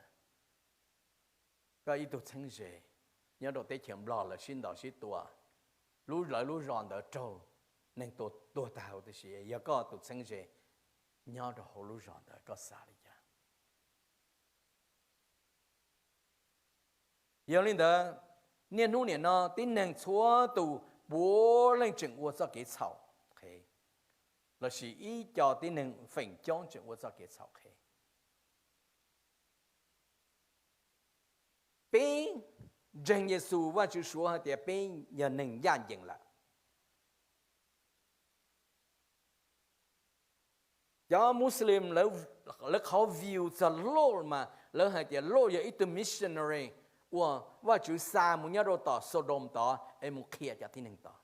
Koj ib tug txheeb ze nyob rau teb chaws Nplog lawv sib ntaus sib tua, lub lawv lub zos ntawd raug neeg tua tuag tag huv tib si, yog koj tus txheeb ze nyob rau hauv lub zos ntawd koj xav li cas? Yog li ntawd, niaj hnub nim no tib neeg txhua tus puav leej tseem ua txoj kev txhaum qhev, lossis ib co tib neeg feem coob tseem ua txoj kev txhaum qhev. Peb ntseeg Yexus, Vajtswv suav hais tias peb yog neeg ncaj ncees lawm. Cov Muslim lawv qhov view txog Lot mas lawv hais tias Lot yog ib tug missionary uas Vajtswv xa mus nyob rau tom Sodom tod es mus qhia cov tib neeg tod.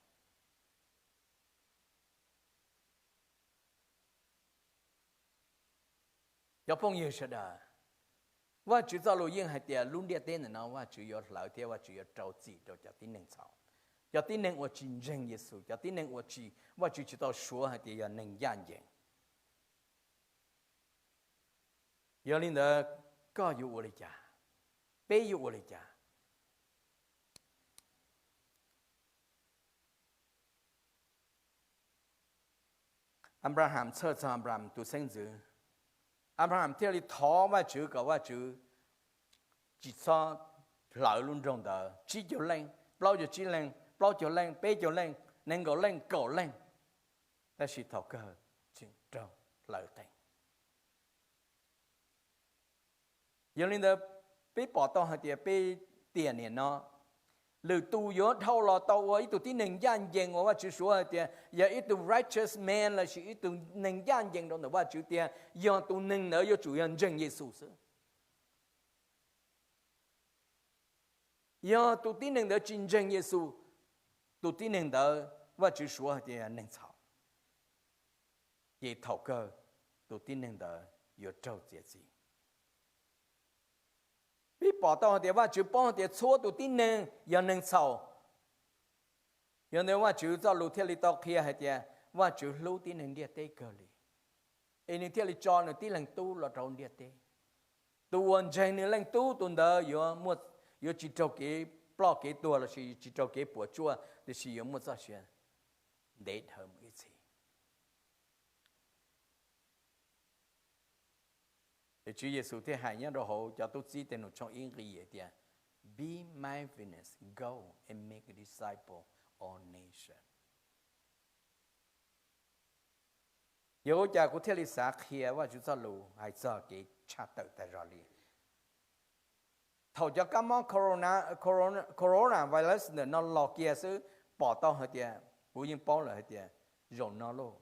Cov phooj ywg sawv daws, Vajtswv txoj lus yeej hais tias lub ntiaj teb ntawm no Vajtswv yuav hlawv thiab Vajtswv yuav rau txim rau cov tib neeg txhaum, cov tib neeg uas tsis ntseeg Yexus, cov tib neeg uas tsis, Vajtswv tsis tau suav hais tias yog neeg ncaj ncees. Yog li ntawd, koj yuav ua li cas? Peb yuav ua li cas? Abraham, txhawj txog Abraham tus xeeb ntxwv, Abraham thiaj li thov Vajtswv kom Vajtswv tsis txhob hlawv lub nroog ntawd tsib caug leej, plaub caug tsib leej, plaub caug leej, peb caug leej, nees nkaum leej, kaum leej. Tab sis thaum kawg tseem raug hlawv qees. Yog li ntawd, peb pom tau hais tias peb tiam niam no, lwm tus yuav dhau los tau ua ib tug tib neeg ncaj ncees uas Vajtswv suav hais tias yog ib tug righteous man lossis ib tug neeg ncaj ncees rau ntawm Vajtswv tiag, yog tus neeg ntawd yuav tsum yog ntseeg Yexus xwb. Yog tus tib neeg ntawd tsis ntseeg Yexus, tus tib neeg ntawd Vajtswv suav hais tias yog neeg txhaum, ces thaum kawg tus tib neeg ntawd yuav raug txiav txim. Peb pom tau hais tias Vajtswv paub hais tias txhua tus tib neeg yog neeg txhaum. Yog ntawd Vajtswv txoj lus thiaj li tau qhia hais tias Vajtswv hlub tib neeg ntiaj teb kawg li, es nws thiaj li tso nws tib leeg tub los rau ntiaj teb. Tus uas ntseeg nws leej tub tus ntawd yuav, yuav tsis raug kev ploj kev tuag lossis tsis raug kev puas tsuaj, tiam sis yuav muaj txoj sia ntev dhawv mus ib txhis. Es Tswv Yexus thiaj hais nyob rau hauv cov tub txib Tes Num tshooj ib nqe hais tias, Be my witness, go and make disciple all nation. Yog ua cas kuv thiaj li xav qhia Vajtswv txoj lus hais txog kev tshaj tawm tas zog li? Thaum cov kab mob corona, corona, coronavirus ntawm no los kiag xwb, pom tau hais tias, kuv yeej paub lawm hais tias, zaum no lauj,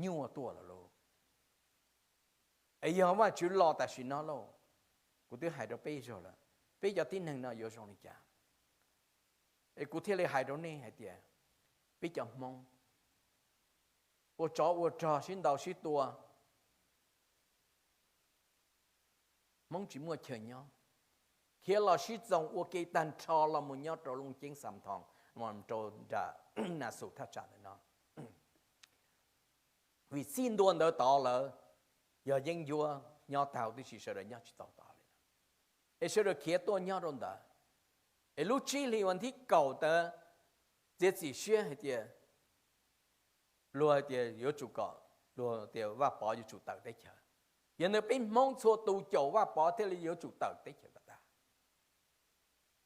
nyuaj tuaj lawm lauj. Es yog Vajtswv los tam sim no lauj, kuv twb hais rau peb zaug lawm, peb cov tib neeg no yuav zoo li cas? Es kuv thiaj li hais rau nej hais tias, peb cov Hmoob ua tsov ua rog sib ntaus sib tua, Hmoob tsis muaj chaw nyob, khiav los sib txoos ua ke tag nrho los mus nyob rau Looj Ceeb, Xam Thoos, rau nram Nas Xus thaj tsam ntawm no. Vim txij ntua ntawd tod lawm, yog yeeb ncuab nyob tau tib si, sawv daws nyob tsis tau tod li. Es sawv daws khiav tuaj nyob rau ntawd. Es lub tsib hlis vas thib kaum ntawd txiav txim siab hais tias, luag hais tias yuav tsum kom, luag tias Vaj Pov yuav tsum tawm teb chaws. Yog ntawd peb Hmoob txhua tus caum Vaj Pov thiaj li yuav tsum tawm teb chaws kom tag.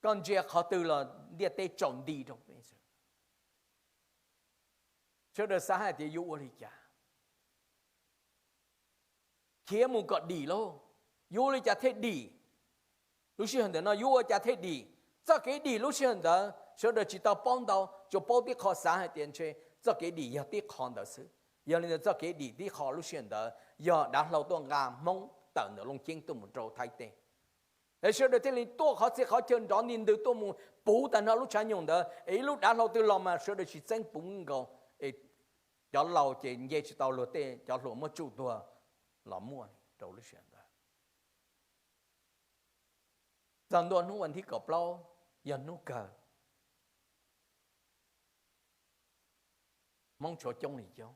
Koj ntsia qhov twg los ntiaj teb tsaus nti rau peb. Sawv daws xav hais tias yuav ua li cas? Khiav mus kom dim lauj, yuav ua li cas thiaj dim? Lub sij hawm ntawm no yuav ua cas thiaj dim? Txoj kev dim lub sij hawm ntawd sawv daws tsis tau paub ntau, tsuas paub tib qho, xav hais tias ntshe txoj kev dim yog tib qho ntawd xwb. Yog li ntawd txoj kev dim tib qho lub sij hawm ntawd yog dav hlau tuaj nqa Hmoob tawm ntawm Looj Ceeb tuaj mus rau Thaib teb. Es sawv daws thiaj li tuaj qhov txhia qhov chaw nrov nti ntws tuaj mus puv tag nrho lub tshav nyoog ntawd, es ib lub dav hlau twg los mas sawv daws tsis txeeb puv nkaus, es cov laus ces nce tsis tau luag tej, cov hluas muab tsuj tuag los muaj rau lub sij hawm ntawd. Txog ntua hnub vas thib kaum plaub yog hnub kawg, Hmoob tshuav coob li coob,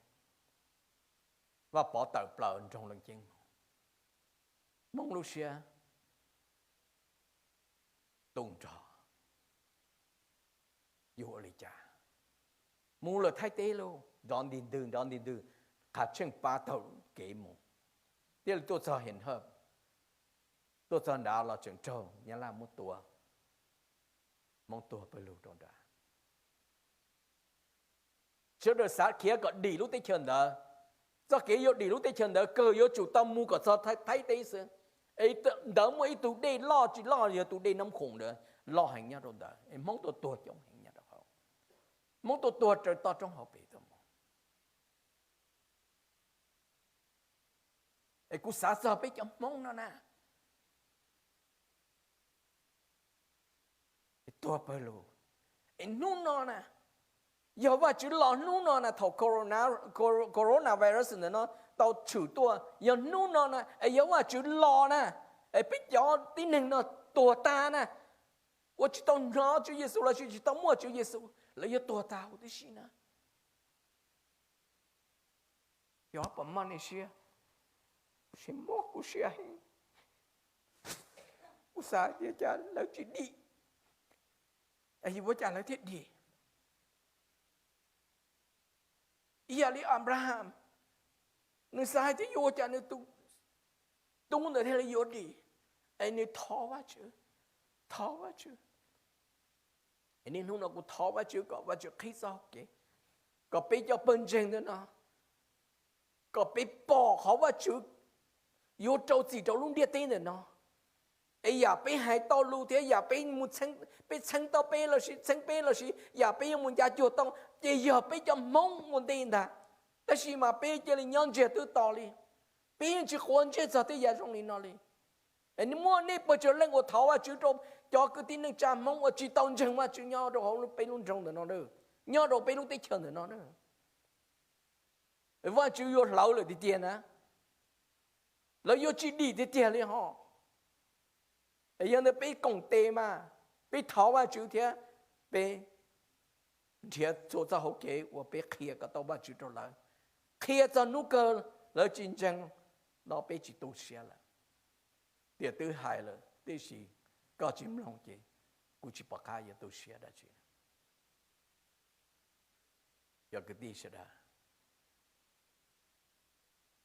Vaj Pov tawm plaws nroog Looj Ceeb mus. Hmoob lub siab tu nrog, yuav ua li cas? Mus lawm Thaib teb lauj, nrov nti ntwg nrov nti ntwg, qhov tsheej pab taug kev mus, thiaj li tuaj txog Hej Hawj, tuaj txog nrad los tseem raug Nyab Laj muab tua, Hmoob tuag pawg lug rau nrad. Sawv daws xav khiav kom dim lub teb chaws ntawd. Txoj kev yuav dim lub teb chaws ntawd kawg yuav tsum tau mus kom txog Thaib teb xwb. Es ntawd muaj ib tug dej loj tsis loj yog tus dej Nab Khoom ntawd, loj heev nyob rau ntawd es Hmoob tuaj tuag coob heev nyob rau hauv. Hmoob tuaj tuag raws toj roob hauv pes tuaj mus. Es kuv xav txog peb cov Hmoob no na, tuag pawg lug. Es hnub no na, yog Vajtswv los hnub no na, thaum coronavirus ntawm no tau tshwm tuaj, yog hnub no na, es yog Vajtswv los na, es peb cov tib neeg no tuag tag na, ua tsis tau hnov Tswv Yexus lossis tsis tau muaj Tswv Yexus, lawv yuav tuag tag huv tib si na. Yog puas mob nej siab? Kuv siab mob kuv siab heev. Kuv xav tias cas lawv tsis dim, es yuav ua cas lawv thiaj dim? Ib yam li Anplaham, nws xav hais tias yuav ua cas nws tus tub ntawd thiaj li yuav dim, es nws thov Vajtswv, thov Vajtswv. Es niaj hnub no kuv thov Vajtswv kom Vajtswv qhib txoj hau kev, kom peb cov pawg ntseeg ntawm no, kom peb pom qhov Vajtswv yuav rau txim rau lub ntiaj teb ntawm no. Es yam peb hais tau lus thiab yam peb mus, peb txheeb tau peb lossis txheeb peb lossis yam peb yuav mus ncav cuag tau, ces yog peb cov Hmoob ua ntej ntag. Tab sis mas peb cia li nyob ntsiag twb to li, peb yeej tsis quav ntsej txog tej yam zoo li no li. Muaj nej pawg tsawg leej uas thov Vajtswv rau cov kwv tij neej tsa Hmoob uas tsis tau ntseeg Vajtswv nyob rau hauv peb lub nroog ntawm no, nyob rau peb lub teb chaws ntawm no? Vajtswv yuav hlawv lawm tiag tiag na, lawv yuav tsis dim tiag tiag li hos. Yog ntawd peb koom tes mas, peb thov Vajtswv thiab peb nrhiav txhua txoj hau kev uas peb qhia kom tau Vajtswv rau lawv, qhia txog hnub kawg lawv tsis ntseeg, no peb tsis tu siab lawm. Tiam twb hais lawm tiam sis koj tsis mloog ces kuv tsis pom qab yuav tu siab dab tsi. Cov kwv tij sawv daws,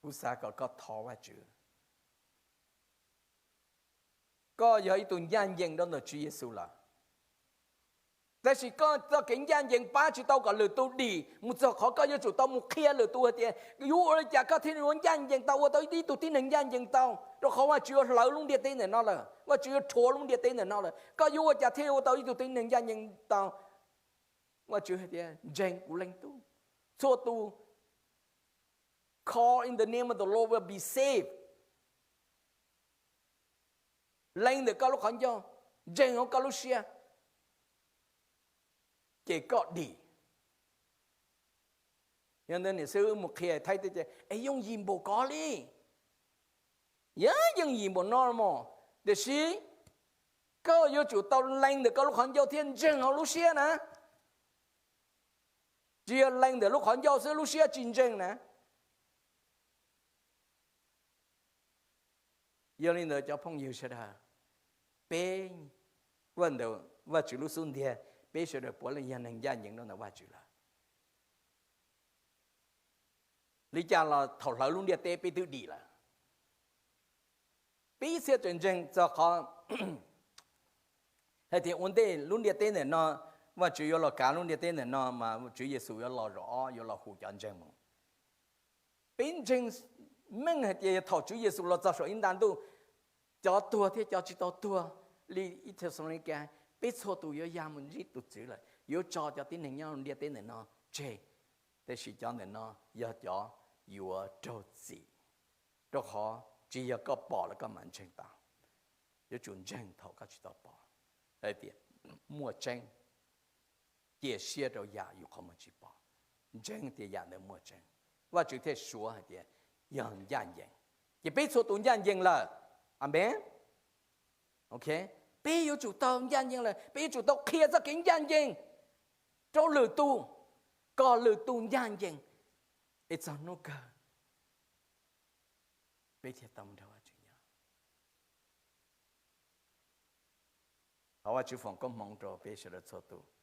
kuv xav kom koj thov Vajtswv. Koj yog ib tug ncaj ncees rau ntawm Tswv Yexus lawm, tab sis koj txoj kev ncaj ncees pab tsis tau kom lwm tus dim mus txog qhov koj yuav tsum tau mus qhia lwm tus hais tias yuav ua li cas koj thiaj yuav ncaj ncees tau, ua tau ib tug tib neeg ncaj ncees tau, rau qhov Vajtswv yuav hlawv lub ntiaj teb ntawm no lawm, Vajtswv yuav rhuav lub ntiaj teb ntawm no lawm. Koj yuav ua cas thiaj ua tau ib tug tib neeg ncaj ncees tau? Vajtswv hais tias ntseeg kuv leej tub, txhua tus call in the name of the Lord will be saved. Lees ntawm koj lub qhov ncauj, ntseeg hauv koj lub siab, ces koj dim. Yog ntawd niam xib hwb mus qhia Thaib teb ces es yooj yim npaum kod li, yeej yooj yim npaum no mog. Tiam sis koj yuav tsum tau lees ntawm koj lub qhov ncauj thiab ntseeg hauv lub siab na. Tsis yog lees ntawm lub qhov ncauj xwb lub siab tsis ntseeg na. Yog li ntawd cov phooj ywg sawv daws, peb, Vajtswv lub xub ntiag, peb sawv daws puav leej yog neeg ncaj ncees rau ntawm Vajtswv lawm. Li cas los thaum hlawv lub ntiaj teb peb twb dim lawm. Peb ib txhia tseem ntseeg txog qhov hais tias ua ntej lub ntiaj teb ntawm no, Vajtswv yuav los kav lub ntiaj teb ntawm no mas Tswv Yexus yuav los zaum ob yuav los hu cov ntseeg mus. Peb ntseeg meej hais tias yog thaum Tswv Yexus los txog saum ib nta ntuj, cov tuag thiab cov tsis tau tuag li ib Thexalaunikes, peb txhua tus yuav ya mus ntsib tus Tswv lawm, yuav tso cov tib neeg nyob ntiaj teb ntawm no tseg. Tiam sis cov ntawm no yog cov yuav raug txim, rau qhov tsis yog koj pom lawm koj mam ntseeg tau. Yuav tsum ntseeg thaum koj tsis tau pom, hais tias muaj tseeb, cia siab rau yam yus qhov muag tsis pom, ntseeg tias yam ntawd muaj tseeb, Vajtswv thiaj suav hais tias yog ncaj ncees, ces peb txhua tus ncaj ncees lawm. Amees. Ok, peb yuav tsum tau ncaj ncees lawm, peb yuav tsum tau qhia txoj kev ncaj ncees rau lwm tus, kom lwm tus ncaj ncees, es txog hnub kawg peb thiaj tau nrog Vajtswv nyob. Thov Vajtswv foom koob hmoov rau peb sawv daws txhua tus.